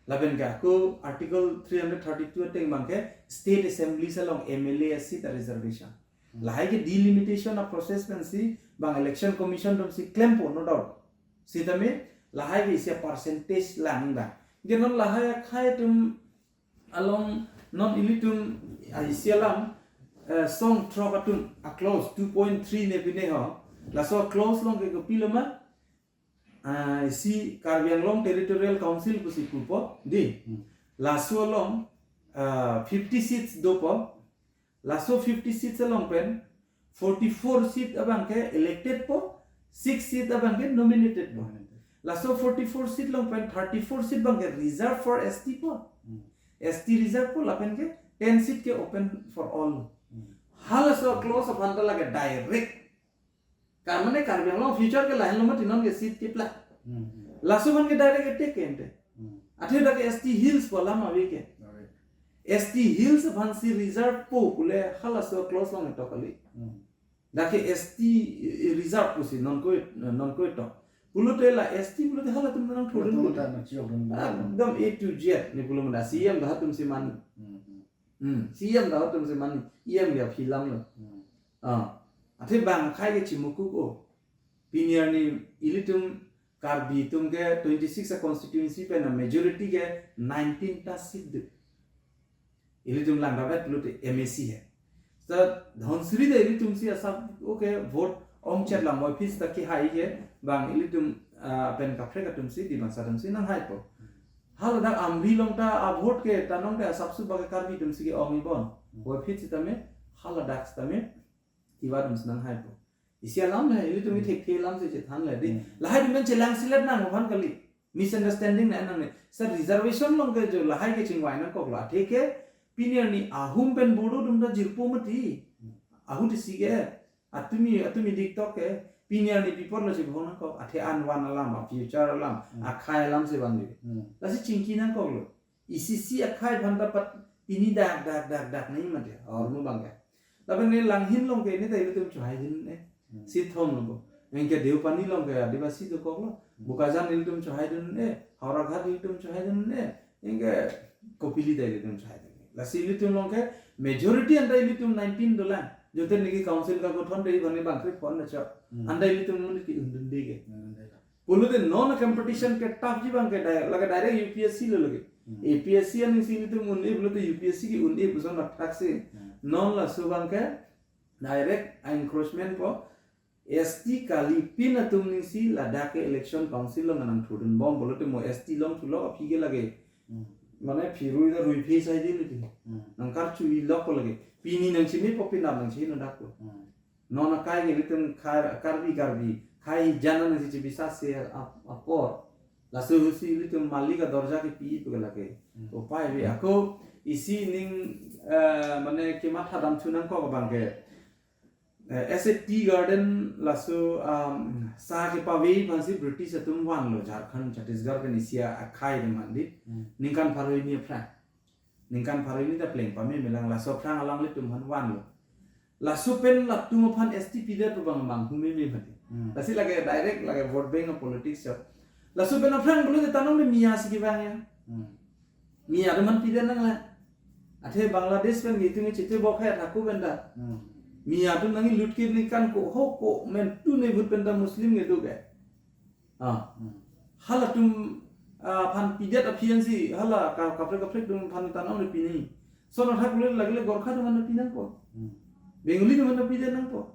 Lapen ke ako article three hundred thirty-two ateng bang ke state assemblies along M L A a seat a reservation. Hmm. Lahai ke delimitation a process pen si bang election commission atum si klempo, no doubt. Sitame lahai ke isi a percentage lang da. Ke non lahai akhai atum along non ilitum a isi alam, eh, song throk atum a clause two point three ne pine ho. Laso clause along ke kopilo ma, ah, isi Karbi Anglong Territorial Council pusi pupo, di. Hmm. Laso along, ah, fifty seats dopo. Laso fifty seats along pen, forty-four seat abang ke elected po, six seat abang ke nominated po. Nominated. Laso forty-four seat along pen, thirty-four seat abang ke reserved for S T po. Hmm. S T reserved po, lapen ke ten seat ke open for all. Halaso clause aphan ta lake direct. Karmane Karbi Anglong future ke lahenlo mati, non ke seat keplak. Laso aphan ke direct attack ke ante. Athe dak ke S T Hills pu alam ave ke. S T Hills aphansi reserve po pule halaso clause along ketok kali. Dak ke S T reserve pusi non ko, non ko tok. Pulote la S T pulote halatum nangthurdun pulote. Ekdom A to Z ne pulo mada C E M dak atumsi man. Hmm, C E M dak atumsi man, E M ke aphi lamlo. Ah, athe bang akhai ke chimukuk o. Pini arni ilitum Karbi atum ke twenty-six a constituency pen a majority ke nineteen ta seat do. Ilitum langdabet pulote M A C he. Sa Dhansiri ta ilitumsi asap oke vote ongchet lam moi phis ta kehai ke bang ilitum, ah, pen kaprek atumsi, Dima Hasao atumsi nanghaipo. Haladak Amri along ta a vote ke tanong te asapsu bang ke Karbi atumsi ke-ong ibon. Moi phis sitame haladak sitame Tiwa atumsi nanghaipo. Isi alam le, ilitum ithekthe alamsi chethan le. Di, lahai atum pen chelangselet nang aphan kali. Misunderstanding na nangne. Sa reservation along ke jo lahai ke chingvai nangkoklo. Athe ke pini arni ahum pen Bodo atum ta jirpo mati. Ahut isi ke. Atumi, atumi diktok ke. Pini arni pi apotlo chibhong nangkok. Athe an van alam, a future alam, akhai alamsi vangji. Lasi chingki nangkoklo. Isi isi akhai aphan ta pat pini dak dak dak dak nai mati. Ahormu bang ke. Lapen ne Langhin along ke ne ta ilitum chohaidun-e. Seat thom lo bo. Anke Deopani along ke Adivasi dokoklo. Bokajan ilitum chohaidun-e. Howraghat ilitum chohaidun-e. Anke Kopili ta ilitum chohaidun-e. Lasi ilitum along ke majority anta ilitum nineteen dolang. Joten niki council kagothon te ibang ibang kri phone na chok. Anta ilitum mun ki undunde ke. Pulote non competition ke tough ji bang ke di-, lake direct U P S C lo lake. A P S C aning si ilitum un-e pulote U P S C ke un-e puson athak si. Non laso bang ke direct encroachment po. S T kali pin atum aning si ladak ke election council along nangthurdun bom pulote mo S T along thulok aphi ke lake. Mane phirui da rui phi sai di lake. Nangkarchu-i lokpo lake. Pini nangchini po pinap nangchini dak po. Non akai ke ilitum khar-, Karbi Karbi khei jan nangsi chibisasi ap-, apor. Laso ahutsi ilitum malik adorja kepi pu ke lake. Upai ave ako isi ning, eh, mane kematha damthu nangkok bang ke. Eh, S A Tea Garden laso, um, sa kepave aphansi British atum vanlo Jharkhand, Chhattisgarh pen isi akhai atum aphan di. Ningkan pharo hini aphrang. Ningkan pharo hini ta pleng pame melang laso aphrang alanglitum aphan vanlo. Laso pen latum aphan S T pidet pu bang bang hume me mati. Lasi lake direct lake vote bank a politics chot. Laso pen aphrang pulote tanong le Miya si kevang ya. Miya atum aphan pidet nanglang. Athe Bangladesh pen itum chete bok hai thaku pen ta. Miya atum nangkelut ke ningkan ko ho ko men tu ne vote pen ta Muslim ke do ke. Ah. Halatum, ah, aphan pidet aphi ansi, hala ka-, kaprek kaprek atum aphan tanong le pini. Lason athak le lake le Gorkha atum aphan pi nangpo. Bengali atum aphan pidet nangpo.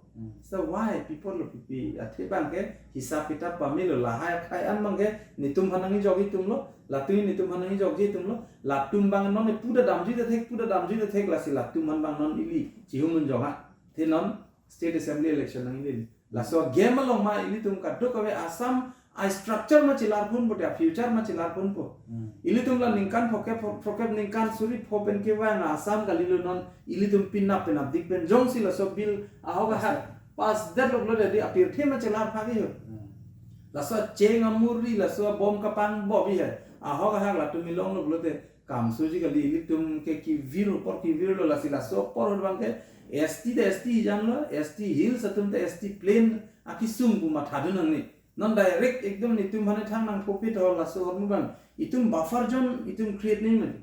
So why people lo pipi? Athe bang ke hisab kitab pamelo lahai akhai an bang ke netum aphan nangkejok itum lo, latum netum aphan nangkejok itum lo, latum bang non ne puda damji de thek, puda damji de thek lasi latum aphan bang non ili chihum un jong a. The non State Assembly election nang ili. Laso game along ma ilitum kadokave Assam a structure ma chelar phun pote, a future ma chelar phun po. Ilitum la ningkan phokep, phokep ningkan suri pho pen kevang Assam kalilo non ilitum pinap pinap dik pen jongsi laso bill ahok ahak pass det lo pulote di apirthe ma chelar phagi ho. Laso cheng amuri, laso bom kapang bobi hai. Ahok ahak latum ilong lo pulote kam suji kali ilitum ke kevir apor kevir lo lasi laso apor bang ke S T ta S T jan lo, S T Hills atum ta S T plain akisung pu mathadun nangji. Non direct ekdom netum aphan thang nangpopit ho laso ahormu bang. Itum buffer zone itum create nangji mati.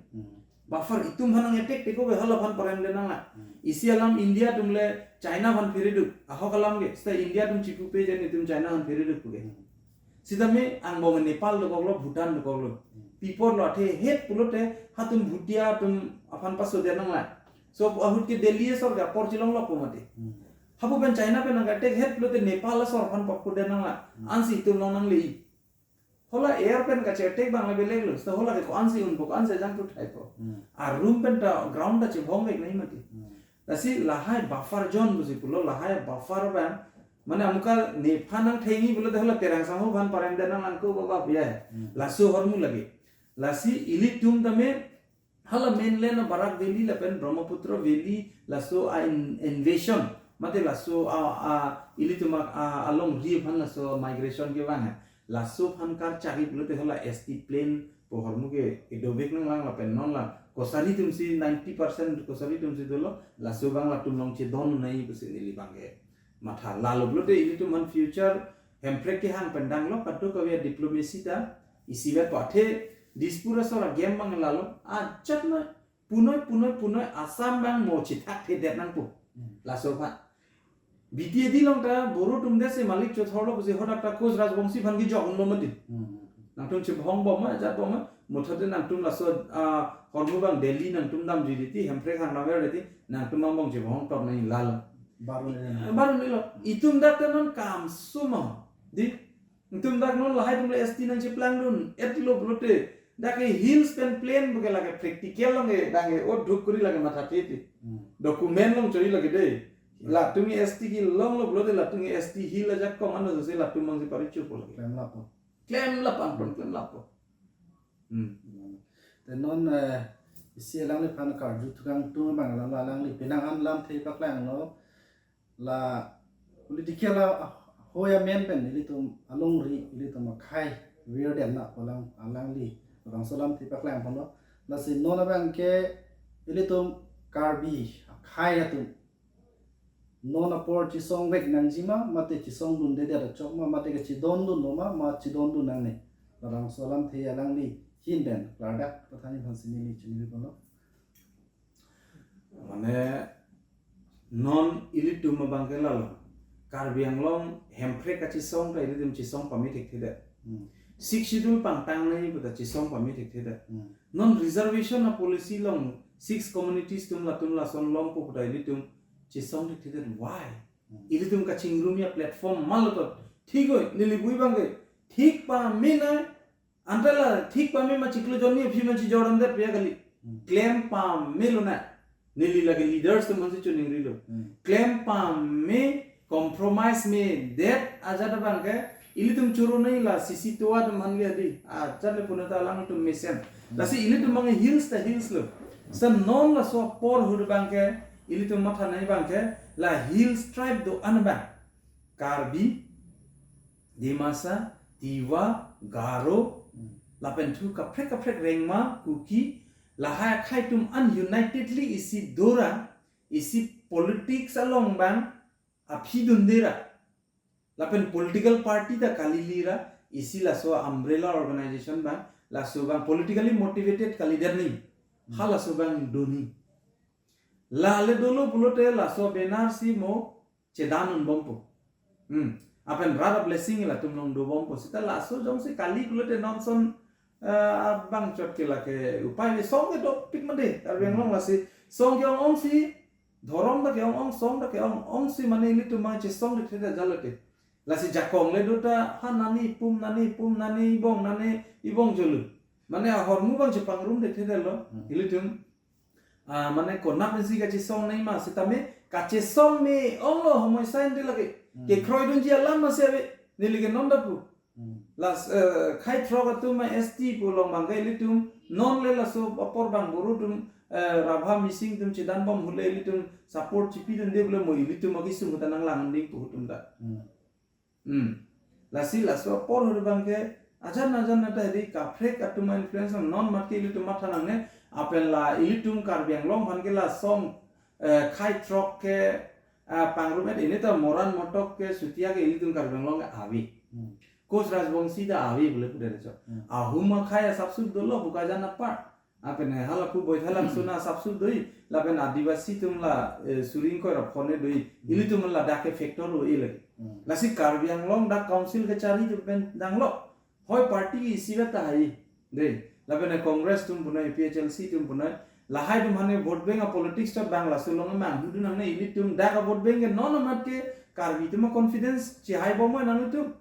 Buffer itum aphan nang attack teko be hala aphan parem le nanglang. Isi alam India atum le China aphan phere duk. Ahok alam ke. Seta India atum chipupe jan itum China aphan phere duk puke. Sitame angbong Nepal dokoklo, Bhutan dokoklo. Pi apotlo athe het pulote hatum Bhutia atum aphan paso det nanglang. So ahut ke Delhi asor ke apor chelong lokpo mati. Hapu pen China pen nang attack het pulote Nepal asor aphan pakpo det nanglang. Ansi itum long nangle. Hala air pen kache attack bang le belek lo. So hala ke ko-ansi unpo, ko-ansi jangthu thaipo. A room pen ta ground ta chebhong vek nangji mati. Lasi lahai buffer zone pusi pulo, lahai buffer bang. Mane amuka nephan nangthengji pulote hala Terang Sangho aphan parem det nanglang ko baba biya. Laso ahormu lake. Lasi ilitum tame hala mainland Barak Valley lapen Brahmaputra Valley laso a in-, invasion, mate laso a, a ilitum a, a alongri aphan laso migration kevang hai. Laso aphan karchari pulote hala S T plain pu ahormu ke idovek nanglang lapen non la kosari atumsi ninety percent kosari atumsi dolo, laso abang latum along chedon nai pusi neli abangke matha. Lalo pulote ilitum aphan future Hemprek kehang pen danglo, kadokave diplomacy ta isivet po, athe Dispur asor agame abang lalo, ajat na punoi punoi punoi Assam abang mo chithakthedet nangpo. Hmm. Laso aphan B T A D along ta Boro atum desi malik chothorlo pusi hadak ta Koch Rajbongsi aphan kejok unlo mati. Hmm. Nangtum chebhong bom ma, ajat bom ma, muthot te nangtum laso, ah, ahormu abang Delhi nangtum damjui titi, Hemprek hang damver titi, nangtum angbong chebhong tok nang lalo. Baru ni. Baru ni lo. Itum dak ta non kam suma. Di, itum dak non lahai atum le S T nangcheplangdun-etlo pulote, dak ke hills pen plain puke lake practical along ke dang ke o dhuk kuri lake matha titi. Hmm. Document along choi lake de. Latum S T kelonglo pulote latum S T hill ajakong ano jose latum abangsi paricho po lake. Klem lapo. Klem lap angton, klem lapo. Hmm. Te non, eh, isi alangliphan karju thukang tung abang alanglo, alangli penang an lamthe paklanglo. La political a, ah, hoi amen pen ilitum alongri, ilitum akhei virdetna pu alang, alangli labangso lamthe paklang ponlo. Lasi non abangke ilitum Karbi akhei atum non apor chesongvek nangji ma, mate chesongdundedet achok ma, mate kachedondunlo ma, ma chedondun nangne. Labangso lamthe alangli ahin pen klardak pathan aphansi neli chingri ponlo. Mane non ilitum abangke lalo, Karbi Anglong Hemprek kachesong ta ilitum chesong pame thekthedet. Hmm. Sixth Schedule pangtang nai puta chesong pame thekthedet. Hmm. Non reservation a policy along six communities atum latum lason longpo puta ilitum chesong thekthedet. Why? Hmm. Ilitum kachingrumji a platform malo to. Thik oi, neli pu abangke thik pame nai, anta la thik pame ma chiklo jonni aphi ma chejor-andet pu ya kali. Hmm. Klem pamelo na. Neli lake leaders atum aphansi choningrilo. Hmm. Klem pame, compromise medet ajat abangke ilitum choro nai, la C C tovar atum aphan ke adi. Ajat le punata alangtum mesen. Hmm. Lasi ilitum abang hills ta hills lo. Sa non laso apor ahut abangke ilitum matha nai abangke la hills tribe do-an abang. Karbi, Dimasa, Tiwa, Garo, hmm, lapen thu kaprek kaprek Rengma, Kuki, lahai akhei atum an unitedly isi dora, isi politics along abang aphi dundera. Lapen political party ta kalilira, isi laso umbrella organization abang, laso abang politically motivated kalidet ni. Hmm. Halaso abang do ni. Lale dolo pulote laso banner si mo chedan unbompo. Hmm. Lapen rat a-blessing latum along dobompo. Seta laso jongsi kali pulote non ason, eh, abang chot ke lake upai le song ke dopik made. Karbi Anglong lasi song ke-ong-ongsi, dhorom ta ke-ong-ong, song ta ke-ong-ongsi mane ilitum abang chesong thekthedet jalote. Lasi jakong le do ta ha nani pum nani pum nani ibong nani ibong jolo. Mane ahormu abang chepangrumdet thekthedetlo. Hmm. Ilitum ah, mane konat pensi kachesong nai ma, sitame kachesong me-onglo homoi sign de lake. Hmm. Kekroidunji alam masi ave, neli ke non dapu. Hmm. Las, eh, khei throk atum ma S T pu along abangke ilitum, non le laso apor abang Boro atum, eh, Rabha Mising atum chedanbom ahut le ilitum support chipidunde pulo mo ilitum akesung ta nanglang ding pu atum ta. Hmm. Hmm. Lasi laso apor ahut abangke ajan ajan nata hedi kaprek atum influence non mat ke ilitum matha nangne, lapen la ilitum Karbi Anglong aphan ke la song, eh, khei throk ke, ah, pangrum-et ini ta Moran Motok ke Sutia ke ilitum Karbi Anglong ke ave. Hmm. Koch Rajbongsi ta ave bole pudet chok. Hmm. Ahum akhei asapsuk dolo Bokajan apar. Lapen halapu Boithalangso asapsuk do-i, lapen Adivasi atum la, eh, suri ingkoi ra phone do-i, hmm, ilitum ladak ke factor do-i lagi. Hmm. Lasi Karbi Anglong dak council kachari atum pen danglo. Hoi party isi bata hai. De, lapen Congress atum punoi, P H L C atum punoi. Lahai atum aphan ke vote bank a politics chot abang laso along mangdudun nangne, ilitum dak a vote bank ke non amat ke Karbi atum a confidence chehai bom ma nangtum.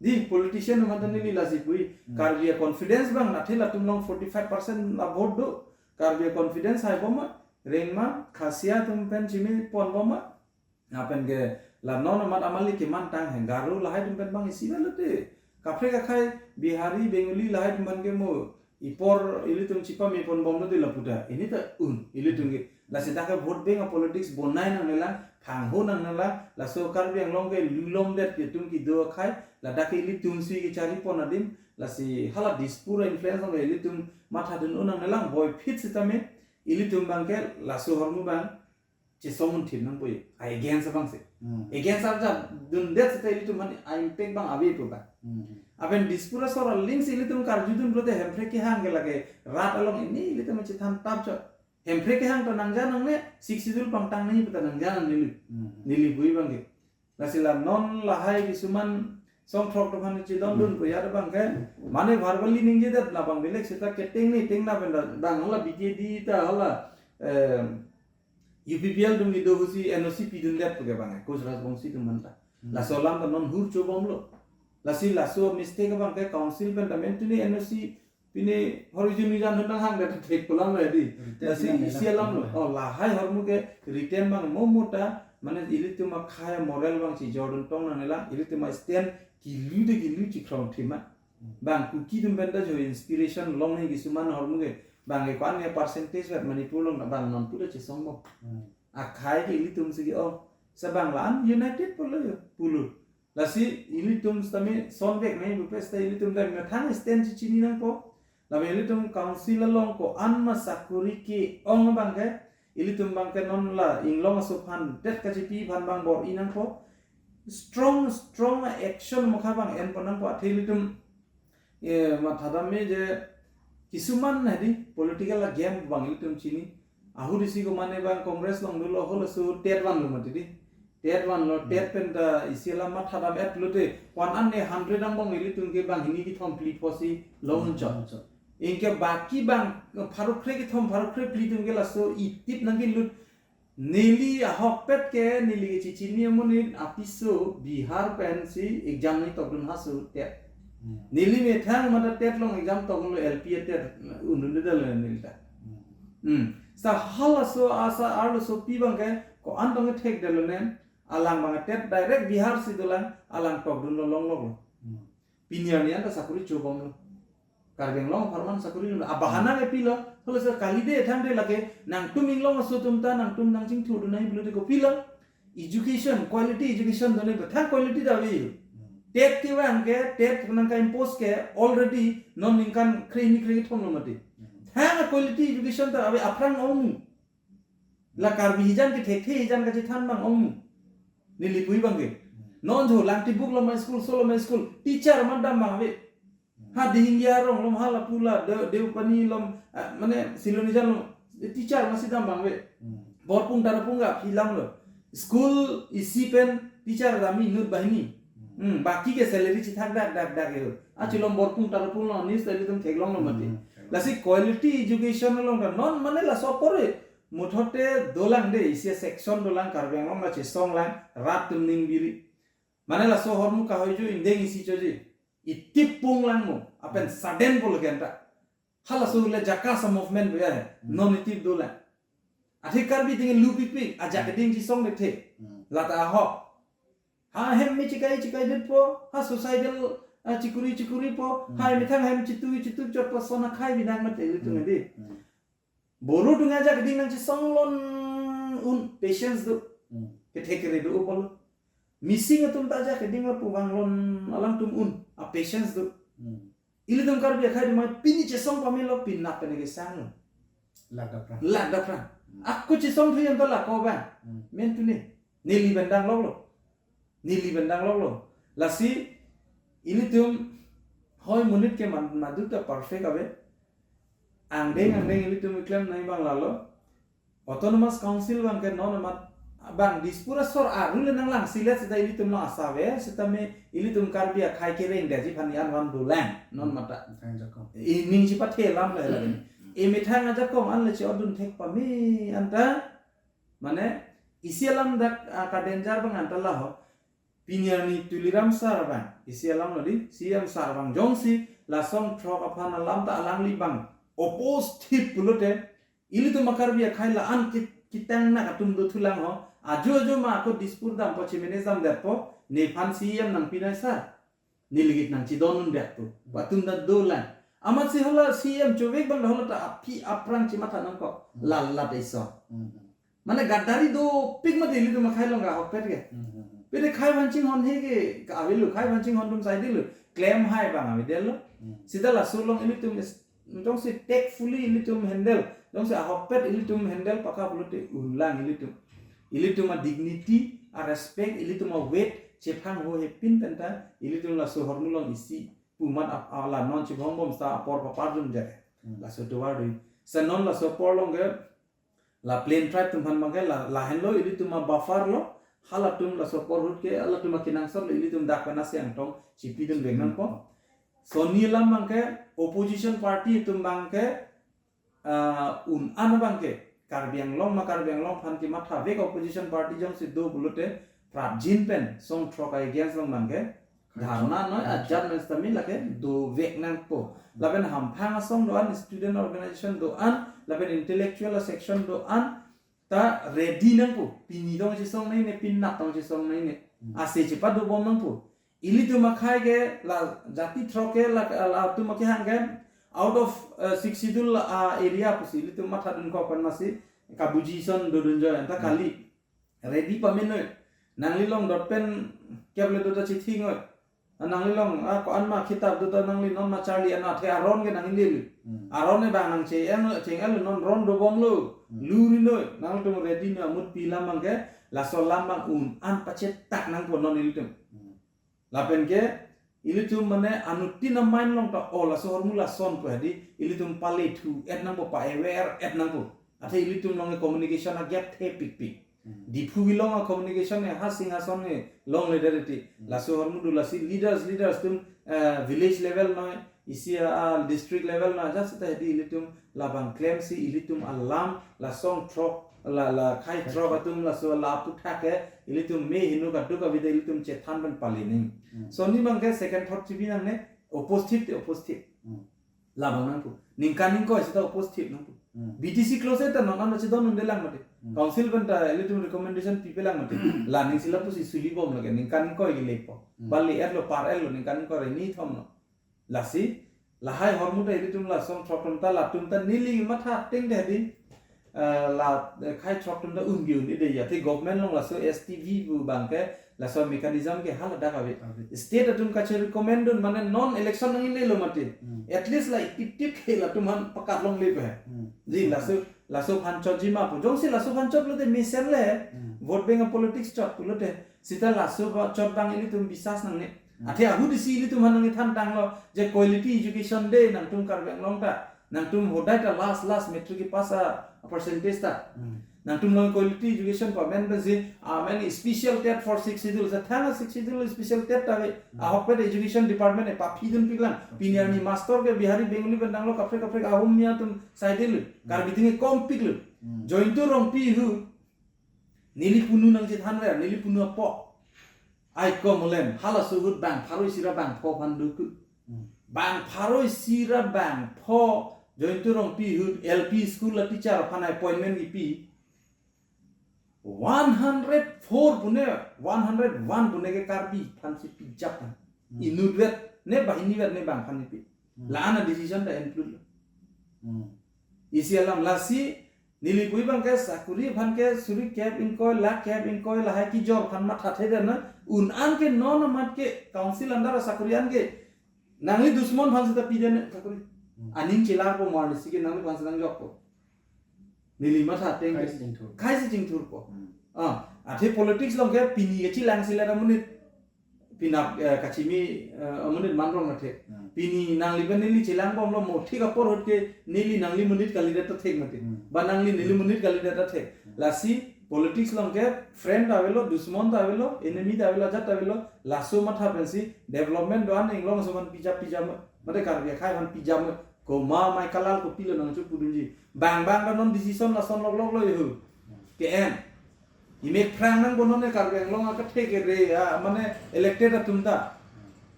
Di politician atum ta neli lasi pu-i. Hmm. Karbi a confidence abang, athe latum along forty-five percent a vote do. Karbi a confidence hai bom ma, Rengma, Khasia atum pen chimi pon bom ma. Lapen ke la non amat amali keman tang he, Garo lahai atum pen abang isi balote. Kaprek akhei Bihari, Bengali lahai atum aphan ke mo ipor ilitum chipame ponbomlo de lapu ta. Ini ta un, ilitum ke. Lasi dak ke vote bank a politics bonai nangnelang, phangho nangnelang, laso Karbi Anglong ke lulomdet ke atum kedo akhai, ladak ke ilitum si kechari pon adim, lasi hala Dispur a influence along ilitum mathadun un nangnelang, boiphit sitame, ilitum abang ke laso ahormu abang chesong un thip nangpo ye. A against abang si. Hmm. Against arjap dundet seta ilitum aphan a impact abang ave pu abang. Hmm. Lapen Dispur asor aling si ilitum karjudun pulote Hemprek kehang ke lake rat along ini ilitum chethan tap chot. Hemprek kehang ta nangja nangne, Sixth Schedule pangtang nangji pu ta nangja nang neli. Hmm. Neli bui abang ke. Lasi la non lahai kisuman song throk throk han chidondun pu ya abang ke. Mane verbally ningjedet labang belek seta keteng ni teng na pen da bang hala B T A D ta hala, eh, U P P L atum kedo ahut si N O C pidundet pu ke abang ke. Koch Rajbongshi atum aphanta. Hmm. Laso alam ta non hur chobomlo. Lasi laso mistake abang ke council pen ta men tuni N O C pini hor ijun ijan hun nanghang det thek pulang lo ya di. Written lasi nangnelang. Isi alam lo. Oh, lahai ahormu ke written abang mo mo ta, mane ilitum akhai moral abang chijordun tong nangnelang, ilitum a stand kilu de kilu chikrong thima. Hmm. Bang Kuki atum pen ta jo inspiration long ni kisuman ahormu ke. Bang ke ko-an ke percentage vet Manipur along ta bang non puta chesong bo. Hmm. Akhai ke ilitum si ke, oh. Sa bang la-an united pulo yo, pulo. Lasi ilitum sitame sonvek nangji pu pes ta ilitum ta methang stand chichini nangpo. Lapen ilitum council along ko-an ma sakori ke-ong abang ke, ilitum abang ke non la inglong aso aphan det kachipi aphan abang bor-i nangpo. Strong, strong action mokha abang en pon nangpo athe ilitum, eh, mathadam me je kisuman hadi political a game abang ilitum chini. Ahut isi ko mane abang Congress along dolo halaso TET vanlo mati di. TET vanlo, hmm, TET pen ta isi alam mathadam-et lote. Ko-an an ne hundred angbong ilitum ke banghini kethom phli pho si long unchot. Long unchot. Anke baki bang pharo kre kethom pharo kre phli atum ke laso itip nangkelut. Neli ahokpet ke neli ke chichini amonit apiso Bihar pensi exam nangtokdun halaso TET. Hmm. Neli methang mata TET along exam toklo, L P a TET undun dalo neli ta. Hmm. Hmm. Sa halaso asa arlosopi abang ke ko-an tong thekdetlo ne, alang abang TET direct Bihar si dolang, alang tokdunlo longloklo. Hmm. Pini arni an ta sakori chobomlo. Karbi Anglong apharman sakori lo. Abahana ke pilo, halaso kalite thangte lake, nangtum inglong aso atum ta, nangtum nangchingthurdun nangji pulote kopilo. Education, quality education done, bethang quality ta ave. TET kevang ke, TET nangka-impose ke, already non ningkan kre hini kre kethom lo mati. Thang quality education ta ave, aphrang ong. La Karbi hijan kethekthe hijan kachethan abang ong. Neli bui abang ke. Non jo Langtibuk along ma school, so along ma school, teacher madam abang ave. Ha Dihingja arong along hala pula, De-, Deopani along, ah, mane Silonijan along, teacher masi dam abang ave. Hmm. Borpung Tarapung ga philam lo. School isi pen teacher dam inut banghini. Hmm. Hmm, baki ke salary chithak dak dak dak yo. Achi along Borpung Tarapung along news tadi tum theklonglo mati. Hmm. Lasi quality education along ta non mane laso apor e. Muthote dolang de, isi section dolang Karbi Anglong la chesong lang, rat atum ning biri. Mane laso ahormu kahoi jo ingdeng isi choji. Itip pung lang mo, apen sudden pulo kenta. Halaso le jakasa movement bo ya he. Hmm. Non itip dolang. Athe Karbi ding lupikpik, ajak ding chesong de the. Hmm. Lata ahok. Ha hem me chikai chikai detpo, ha suicidal, ah, chikuri chikuripo, hmm, ha methang hem chitu chitu chotpo, sona khai binang mate ilitum, hmm, edi. Hmm. Boro atum ajak ding nangchesong lon un patience do. Hmm. Kethe kere do upolo. Mising atum ta ajak ding lapu vang lon alangtum un a patience do. Hmm. Ilitum Karbi akhai atum pini chesong pamelo, pinap pen kesanglo. Lak dapran. Lak dapran. Hmm. Ako chesong thu yang ta lako abang. Hmm. Men tuni. Neli bendang loklo. Neli bendang loklo. Lasi ilitum hoi monit ke man-, madu ta perfect ave. Angdeng angdeng ilitum iklem nai abang lalo. Autonomous Council abang ke non amat abang Dispur asor aru le nanglang silet seta ilitum lo asa ave, seta me ilitum Karbi akhai kereng daji aphan an van dolang non mata. Thang jakong. Ining chipathe lam le lagi. Imethang ajakong an le chi-odun thek pame anta. Mane isi alam dak, ah, ka danger abang anta laho. Pini arni Tuliram sir abang, isi alam lo di, C M sir abang jongsi la song throk aphan alam ta alangli abang oppose thip pulote, ilitum a Karbi akhai la-an kit-, kitang na atum dothulang ho, ajo ajo ma ako Dispur dampo, chimene jam dampo, nephan C M nangpinai sir, neligit nangchidon un dak tu, atum ta dolang. Amatsi hala C M chevek abang hala ta aphi aphrang chematha nangkok. Hmm. Lal lat iso. Hmm. Mane Gadari dopik mati ilitum akhai along ahokpet ke. Hmm. Pede khei aphan chinghon he ke ka avelo, khei aphan chinghon atum saidelo. Klem hai abang avedetlo. Hmm. Seta laso along ilitum is, jongsi tactfully ilitum handle, jongsi ahokpet ilitum handle pakha pulote unlang ilitum. Ilitum adignity, arespect, ilitum aweight chephang ho hepin penta, ilitum laso ahormu along isi pu amat ap-, ala non chibongbom seta apor papar dun jare. Hmm. Laso tovar dei. Seta non laso apor along ke la plain tribe atum aphan abang ke la, lahenlo ilitum abuffer lo, halatum laso apor ahut ke halatum akenangsot lo, ilitum dak pen asi angtong chipidun vek nangpo. Hmm. Sonni alam abang ke opposition party atum abang ke, ah, un-an abang ke Karbi Anglong ma Karbi Anglong aphan kematha vek opposition party jongsi do pulote prapjin pen song throk against along abang ke dharna noi, ajat noi seta mila ke dovek nangpo. Lapen hamphang asong do-an, student organization do-an, lapen intellectual section do-an ta ready nangpo. Pini tong chesong nai ne, pinat tong chesong nai ne. Hmm. Ase chepadobom nangpo. Ilitum akhai ke la jati throk ke la, latum akehang ke out of, eh, Sixth Schedule, ah, area pusi ilitum mathadunkok pen masi kabuji ason dodun joi anta. Hmm. Kali. Ready pamenoi. Nangli along dot pen kep le do ta chithing oi. Nangli along, ah, ko-an ma khitap do ta nangli non ma charli anat he aron ke nangli le. Hmm. Aron ne abang nangche-en, cheng-en non ron dobomlo. Hmm. Lurinoi. Nangtum ready noi, amut pi alam abang ke, laso alam abang un-an pachetak nangpo non ilitum. Hmm. Lapen ke, ilitum mane anuttin amain along ta, oh, laso ahormu lason pu hadi, ilitum palethu-et nangpo, pa-aware-et nangpo. Athe ilitum along communication a-gap thepikpik. Hmm. Diphu along a-communication ne ha Singhason ne longledet eti. Hmm. Laso ahormu do lasi leaders, leaders atum, eh, village level noi, isi a, a district level noi, ajat seta hadi ilitum labang klemsi ilitum alam, la song throk, la, la khei throk atum laso la aphuthak ke, ilitum me hinu kaduk avedetlo, ilitum chethan pen pali ning. Hmm. Sonni abang ke second thought chibi nangne, opposite te opposite. Hmm. Labang nangpo. Ningkan ingkoi seta opposite nangpo. Hmm. B T C close ta non ano chedon undelang mati. Hmm. Council pen ta ilitum recommendation pipelang mati. La ning sila pusi sulibom lake, ningkan ingkoi ke lepo. Hmm. Bali erlo, par erlo, ningkan ingkoi re ni thom no. Lasi, lahai ahormu ta ilitum la song throk atum ta, latum ta neli matha ateng de di, eh, la, eh, khei throk atum ta un-e un-e de ya. Te government along laso S T V pu abang ke, laso mechanism ke haladak ave. Ave. State atum kache-recommend dun mane non election nanglelo mati. Hmm. At least la itip tip ke latum aphan pakat longle pe. Hmm. Ji, laso, laso aphan chotji ma pu. Jongsi laso aphan chotlo te mesen le. Hmm. Vote bank a-politics chot pulote. Seta laso ba-, chot abang ilitum bisas nangne. Hmm. Athe ahut isi ilitum aphan nangthan tanglo je quality education de nangtum Karbi Anglong ta. Nangtum hodai ta last, last matric pass a-percentage ta. Hmm. Nangtum along quality education pamen pensi, ah, mane special TET for Sixth Schedule. Sa thang a-Sixth Schedule special TET ta ave. Hmm. Ahokpet education department e paphidunpiklang. Pini, hmm, arni master ke Bihari, Bengali pen tanglo, kaprek kaprek ahum mia atum saidelo. Hmm. Karbi atum ke kompiklo. Hmm. Jointu Rongpi ahut neli punu nangchethanver, neli punu apo. Ai ko molem, halaso ahut bang pharo isi ra bang pho aphan dukhu. Hmm. Bang pharo isi ra bang pho, Jointu Rongpi ahut L P school a-teacher aphan appointment kipi. One hundred four pune, one hundred one pune ke Karbi aphansi pijap aphan. Hmm. Inutvet, ne bahinivet ne bang aphan kipi. Hmm. La-an a-decision ta include lo. Hmm. Isi alam lasi, neli pu abang ke sakori aphan ke suri kep ingkoi, lakh kep ingkoi, lahai kejor aphan mathathe de na, un-an ke non amat ke council under sakori an ke, nangli dusmon aphan seta pide ne sakori. Hmm. Aning chelarpo mo arnisi ke nangli aphan seta nangjokpo. Neli matha ateng ke. Khei si chingthur. Khei si chingthurpo. Hmm. Ah, athe politics along ke pini kachelangsi le ra monit. Penap, eh, kachimi, eh, amonit manrong na thek. Hmm. Pini nangli pen neli chelangbomlo mo thik apor ahut ke neli nangli monit kalidet ta thek mati. Hmm. Ba nangli neli, hmm, monit kalidet ta thek. Hmm. Lasi politics along ke friend ta avelo, dusmon ta avelo, enemy ta avelo, ajat ta avelo, laso matha pensi development do-an inglong so man pija pija ma, mate Karbi akhai aphan pija ma, komat mai kalal kopilo nangchepudunji. Bang bang ta non decision lason lok lok lo ihu. Ke-en. Imek phrang nangpo non e Karbi Anglong akethe kere, ah, mane elected atum ta.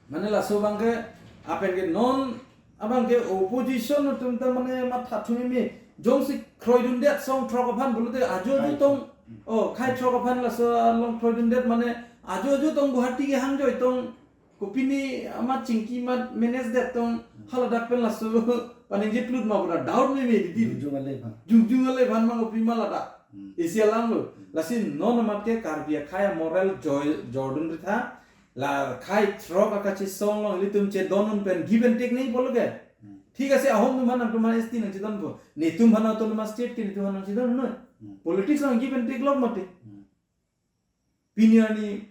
Mane laso abang ke, apen ke non, abang ke opposition atum ta mane matha thumi mi. Jongsi kroidundet song throk aphan pulote ajo ajo tong, oh, khei throk aphan laso along kroidundet mane ajo ajo tong Guwahati kehang joi tong. Kopine amat chingki amat manage det tong, Hala dak pen laso paningje plut ma pura doubt meme di di. Jungjung ale aphan. Jungjung ale aphan mang kopi ma ladak. Hmm. Isi alam lo. Hmm. Lasi non amat ke Karbi akhai moral joy jordun ritha. La khei throk akachesong along ilitum chedondun pen give and take nangji pulo ke. Hmm. Thik ase, ahom atum aphan nangtum aphan S T nangchedonpo. Netum aphan autonomous state ke netum aphan nangchedon noi. Hmm. Politics along give and take lok mati. Hmm. Pini arni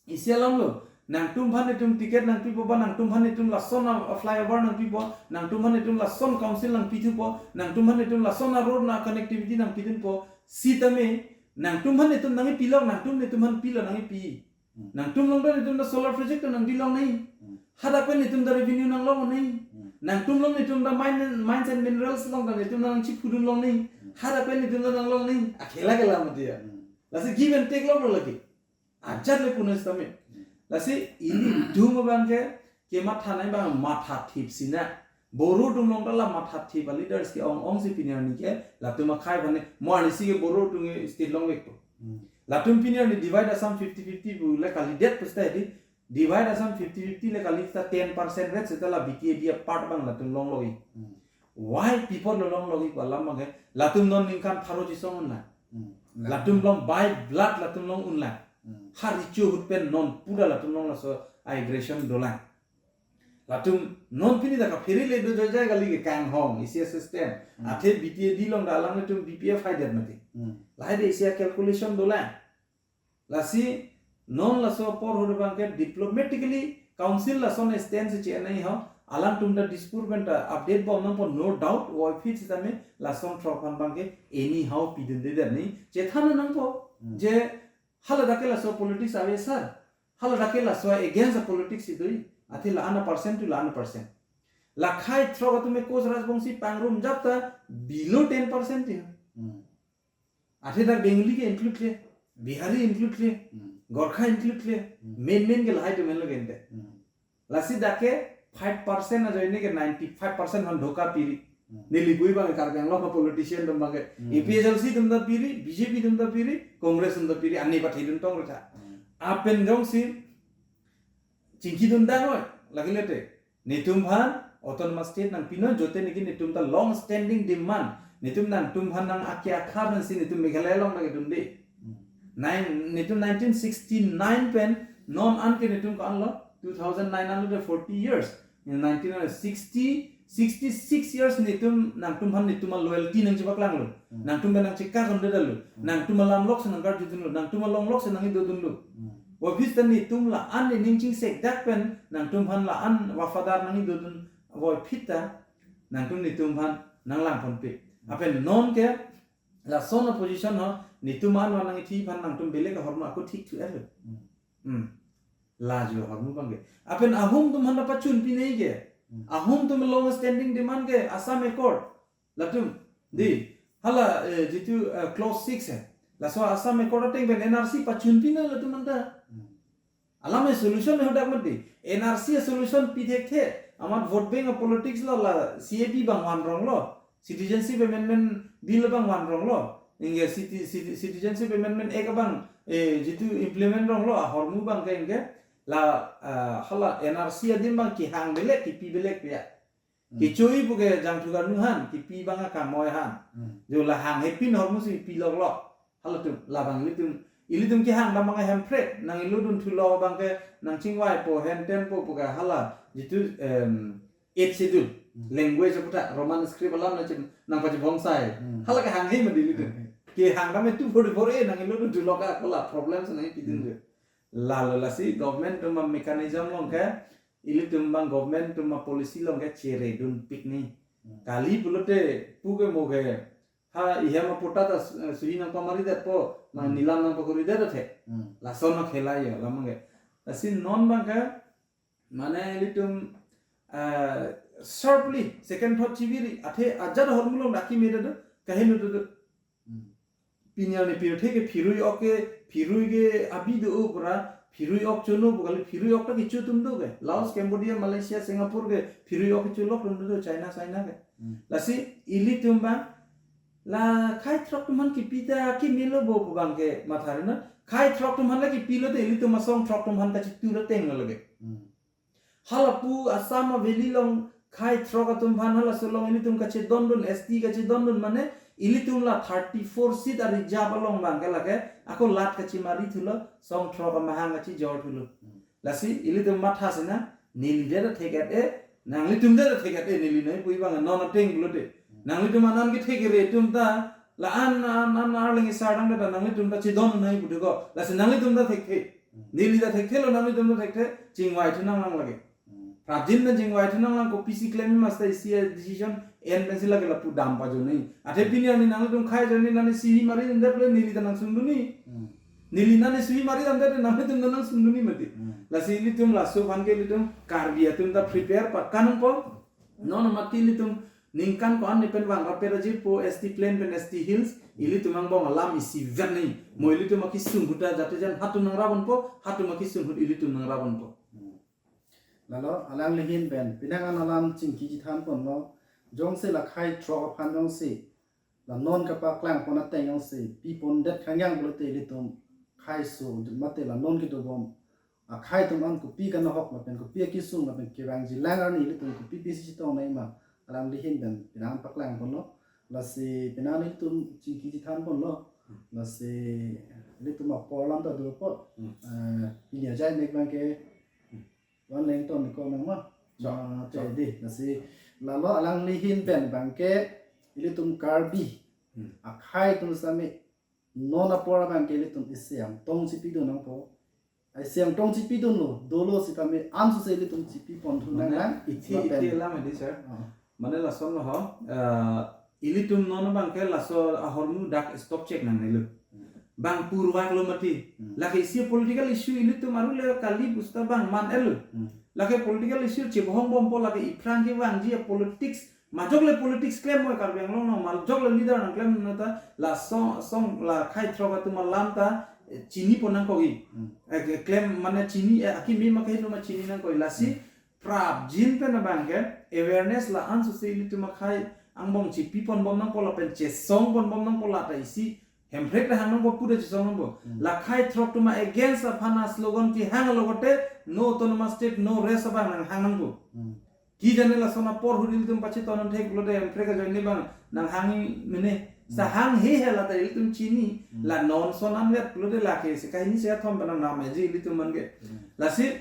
isi alam lo. Nangtum aphan netum ticket nangpipo ba, nangtum aphan netum lason a, a flyover nangpipo, nangtum aphan netum lason council nangpithupo, nangtum aphan netum lason a road na connectivity nangpidunpo. Sitame, nangtum aphan netum nangkepilok, nangtum netum aphan pilo nangkepi. Hmm. Nangtum along ta netum ta solar project ta nangdi longnoi. Hmm. Hadak pen netum ta revenue nanglong nai. Hmm. Nangtum along netum ta mine, mines and minerals along ta netum nangchiphudun longnoi. Hmm. Hadak pen netum ta nanglong nai. Akhela khela mati ya. Hmm. Lasi give and take lo lagi. Ajat le puno sitame. Hmm. Lasi ilitum abang ke kematha nai abang matha thip sina. Boro atum along ta la matha thip a leaders ke-ong ong si pini arni ke latum akhai aphan ne mo arnisi ke Boro atum ke state longvekpo. Hmm. Latum pini arni divide Assam fifty fifty pu le kalidet pu seta di, divide Assam fifty fifty le kali seta ten percent ret seta la B T A D a part abang latum longlo-i. Hmm. Why people lo longlo-i pu alam abang ke, latum non ningkan pharo chesong unlang. Hmm. Latum along by blood latum along unlang. Hmm. Ha recho ahut pen non pura latum along laso aggression dolang. Latum non pini ta kaphere le do joijai kali ke kanghong isi system. Hmm. Athe B T A D along ta alanglitum B P F haidet mati. Hmm. Lahai de isi a calculation dolang. Lasi non laso apor ahut abang ke diplomatically council lason stand si chenai ho. Alangtum ta Dispur pen ta update bom nangpo, no doubt, voiphit sitame lason throk aphan abang ke anyhow pidunde det ni. Chethan nangpo. Hmm. Je hala dak ke laso politics ave sir. Hala dak ke laso against a politics si do-i. Athe la-an a percent to la-an a percent. La khei throk atum ke Koch Rajbongshi pangrum jap ta below ten percent ti. Hmm. Athe dak Bengali ke include le, Bihari include le, Hmm. Gorkha include le, Hmm. main main ke lahai atum henlo ke ente. Hmm. Lasi dak ke five percent ajoine ke ninety-five percent aphan dhoka piri. Hmm. Neli bui abang Karbi Anglong a politician atum abang ke. Hmm. A P H L C atum ta piri, B J P atum ta piri, Congress atum ta piri, ani pathi dun tong rutha. Hmm. Lapen jongsi chingki dun dang oi, lagi le te. Netum aphan autonomous state nangpi non, jote niki netum ta long standing demand. Netum nangtum aphan nang ake akhar nang si netum Meghalaya along lagi dunde. Hmm. Nine, netum nineteen sixty-nine pen non an ke netum ko-an lo, two thousand nine an lo de forty years. Nineteen sixty, sixty-six years netum nangtum aphan netum a loyalty nangchipaklang lo. Hmm. Nangtum pen nangchekak dunde lo. Hmm. Nangtum alam lok si nangkarjudun lo. Nangtum along lok si nangkedodun lo. Hmm. Voiphit ta netum la-an nening chingsek dak pen nangtum aphan la-an wafadar nangkedodun voiphit ta nangtum netum aphan nanglang ponpe. Hmm. Lapen non ke lason a position ho, netum an van nangkethi aphan nangtum belek ahormu ako thik thu-et lo. Hmm. Hmm. Laju ahormu abang ke. Lapen ahum atum aphan ta pachun pinai ke. Hmm. Ahum atum long standing demand ke Assam Accord. Latum, Hmm. di, hala, eh, jitu, eh, clause six eh. Laso Assam Accord ateng pen N R C pachun pinai latum anta. Hmm. Alam e solution e hadak mati. N R C a solution pi thekthe. Amat vote bank a politics lo, la C A A abang van rong lo. Citizenship Amendment Bill abang van rong lo. Anke citi-, citi-, Citizenship Amendment Act abang, eh, jitu implement rong lo, ahormu abang ke anke la, ah, hala N R C adim abang kehang belek, kepi belek ya. Hmm. Kechoi pu ke jangthu karnu aphan, kepi abang akam oi aphan. Hmm. Jo la hanghe pin ahormu si pi lok lo. Halatum, labang ilitum, ilitum kehang abang ke Hemprek, nang ilo dun thu lo abang ke nangchingvaipo, henten po pu ke hala, jitu, em, Eighth Schedule, Hmm. language aputhak, Roman script alam nangchim, nangpachibhongsai. Hmm. Hala kehanghe mati ilitum. Hmm. Kehang kame two forty-four A, nang ilo dun thu lo ka, ko la problem si nangpidun Hmm. je. Lalo lasi government atum a mechanism along ke, ilitum abang government atum a policy along ke chere dunpik ni. Hmm. Kali pulote pu ke mo ke, ha, ihem a patta ta su-, suhi nangpamari detpo, ma Hmm. nilam nangpakuri det athe. Hmm. Lason akhela yo, alam abang ke. Lasi non abang ke, mane ilitum, ah, sharply, second thought chiviri, athe ajat ahormu along dak keme det do, kaheno det do. Hmm. Pini arni pirthe ke phirui ok ke, phirui ke abi do pura, phirui ok chono pu kali, phirui ok ta kecho atum do ke. Laos, Cambodia, Malaysia, Singapore ke phirui ok kecho lok atum do, China, China ke. Hmm. Lasi ilitum abang, la khei throk atum aphan kepi ta keme lo bo pu abang ke matha ri non. Khei throk atum aphan la kepi lo te ilitum asong throk atum aphan kachitur ateng lo lage. Hmm. Hala pu Assam a valley along Khei throk atum aphan halaso along ilitum kachedondun, S T kachedondun mane ilitum la thirty-four seat a-reserve along abangke lake ako lat kachimari thulo, song throk amahang kachijor thulo. Lasi ilitum matha sina, neli det thek-et-e, nanglitum det thek-et-e, neli nangpu abang non ateng pulote. Nanglitum anan kethek-re atum ta, la-an an an arleng isar dang ta nanglitum ta chedon nangji puthot ko. Lasi nanglitum ta thekthe. Neli ta thekthelo, nanglitum ta thekthe, chingvai thu nanglang lake. Prapjin pen chingvai thu nanglang, kopisi klem master isi a-decision en pensi lake lapu dam pajo nangji. Athe pini arni nanglitum khei ajoine nani sihi mari den det le neli ta nangsundunji. Neli nani sihi mari den det nanglitum ta nangsundunji mati. Lasi ilitum laso aphan ke ilitum Karbi atum ta prepare pakanpo. Non mati ilitum ningkan ko-an ni pen vang rapet aji po S T Plain pen S T Hills, ilitum angbong alam isivet nangji. Mo ilitum akesung ahut ta jati jan hatum nangrap ponpo, hatum akesung ahut ilitum nangrap ponpo. Lalo alangli ahin pen penang an alam chingki chethan ponlo, jongsi la khei throk aphan jongsi la non kapaklang pon ateng jongsi pi pondet khangjang pulote ilitum khei aso mate la non kedobom akhei atum an kopi kanahok lapen kopi akesung lapen kevangji lang arni ilitum kopi pisi chetong nangji ma, alangli ahin pen penang an paklang ponlo. Lasi penang an ilitum chingki chethan ponlo. Lasi ilitum apor alam ta dopo. Eh, pini ajai mek abangke van leng ton ko nang ma. Chok, Ma chok. Te di, lasi lalo alangli ahin pen abangke ilitum Karbi akhei atum sami non apor abangke ilitum isi angtong chipidun nangpo. Isi angtong chipidunlo, dolo sitame ansose ilitum chipi pon thu nang Mane lang. Ithi, Lapen ithi alam edi, sir. Oh. Mane lason lo ho, eh, ilitum non abangke laso ahormu dak stop chek nangnelo. Bang purvak lo mati. Lake isi political issue ilitum aru le kali pusta bang man-etlo. Lake political issue chebohong bompo, lake iphrang kevangji a-politics. Majok le politics klem moi Karbi Anglong along, majok le leader nangklem nang ta, la song, song la khei throk atum alam ta, eh, chini pon nangkok-i. Eh, ke-, klem mane chini, eh, akimi ma kaheno ma chini nangkok-i. Lasi, prapjin pen abangke, awareness la ansose ilitum akhei angbong chipi pon bom nangpo lapen chesong pon bom nangpo, la ta isi Hemprek ta hang nangpo, pu ta chesong nangpo. La khei throk atum against aphan a-slogan kehang alogote, no autonomous state, no rest abang nanghang nangpo. Ki jane lason apor ahut ilitum pacheton thek pulote Hemprek ajoine abang nanghang mene. Sa hang he he la ta ilitum chini, la non son anvet pulote lake se kahini se athom pen nang nam eji ilitum man ke. Lasi,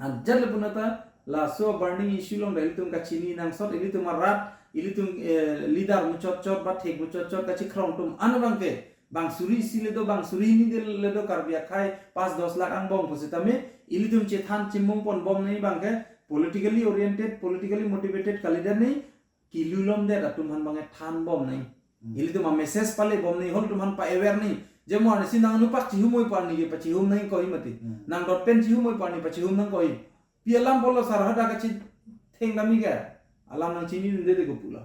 ajat le punata, laso burning issue along ta ilitum kachini nangsot, ilitum arat, ilitum, eh, leader muchotchot, ba thek muchotchot, kachikrong atum an abangke, bang suri isi le do, bang suri hini de le do, Karbi akhei pas dos lakh angbong pusitame, ilitum chethan chimung pon bom nangji abangke, politically oriented, politically motivated kalidet nangji, kelulomdet atum aphan abangke than bom nangji. Ilitum a-message pale bom nangji, halatum aphan pa-aware nangji. Jemor nisi nang anupak chihum oi pu arni ke pachihum nangkok-i mati. Nang dot pen chihum oi pu arni pachihum nangkok-i. Pi alam pulo sar hadak kachitheng dam-i ke. Alam nangchinidunde de ko pulo.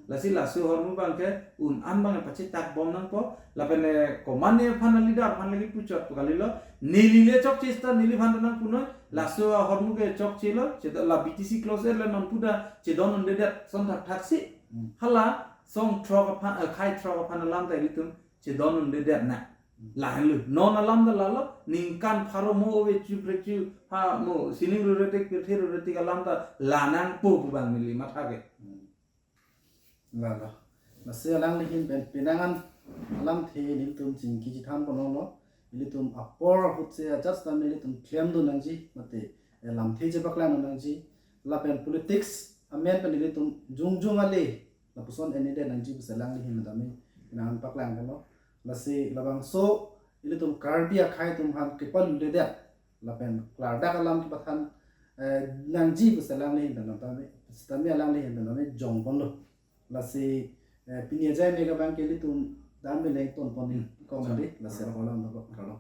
Lasi laso ahormu abangke un-an abang pachetak bom nangpo. Lapen, eh, komatne aphan a-leader aphan lagi puchot pu kalilo. Neli le chokche seta neliphan ta nangpunoi. Laso ahormu ke chokchelo. Cheta la B T C close le non pu ta chedondundedet son thakthak si. Hala song throk aphan, eh, khei throk aphan alam ta ilitum chedondundedet na. Lahenlo. Non alam ta lalo, ningkan pharo mo ove chu prekchu ha mo sining rure tik pirthe rure tik alam ta la nangpo pu abang neli matha ke. Lalo. Lasi alangli ahin pen penang an alamthe nelitum chingki chethan ponlo. Ilitum apor ahut se ajat sitame ilitum klemdun nangji, mate, eh, lamthe chepaklangdun nangji. Lapen politics amen pen ilitum jongjong ale lapuson endet nangji pusi alangli ahin tame penang an paklang ponlo. Lasi labangso ilitum Karbi akhei atum aphan kepaluledet lapen klardak alam kepathan, eh, nangji pusi alangli ahin tame, sitame alangli ahin tame jong ponlo. Lasi, eh, pini ajai mek abangke ilitum dam beleng ton pon ni kong di, lasi arlo lam lo, kalo.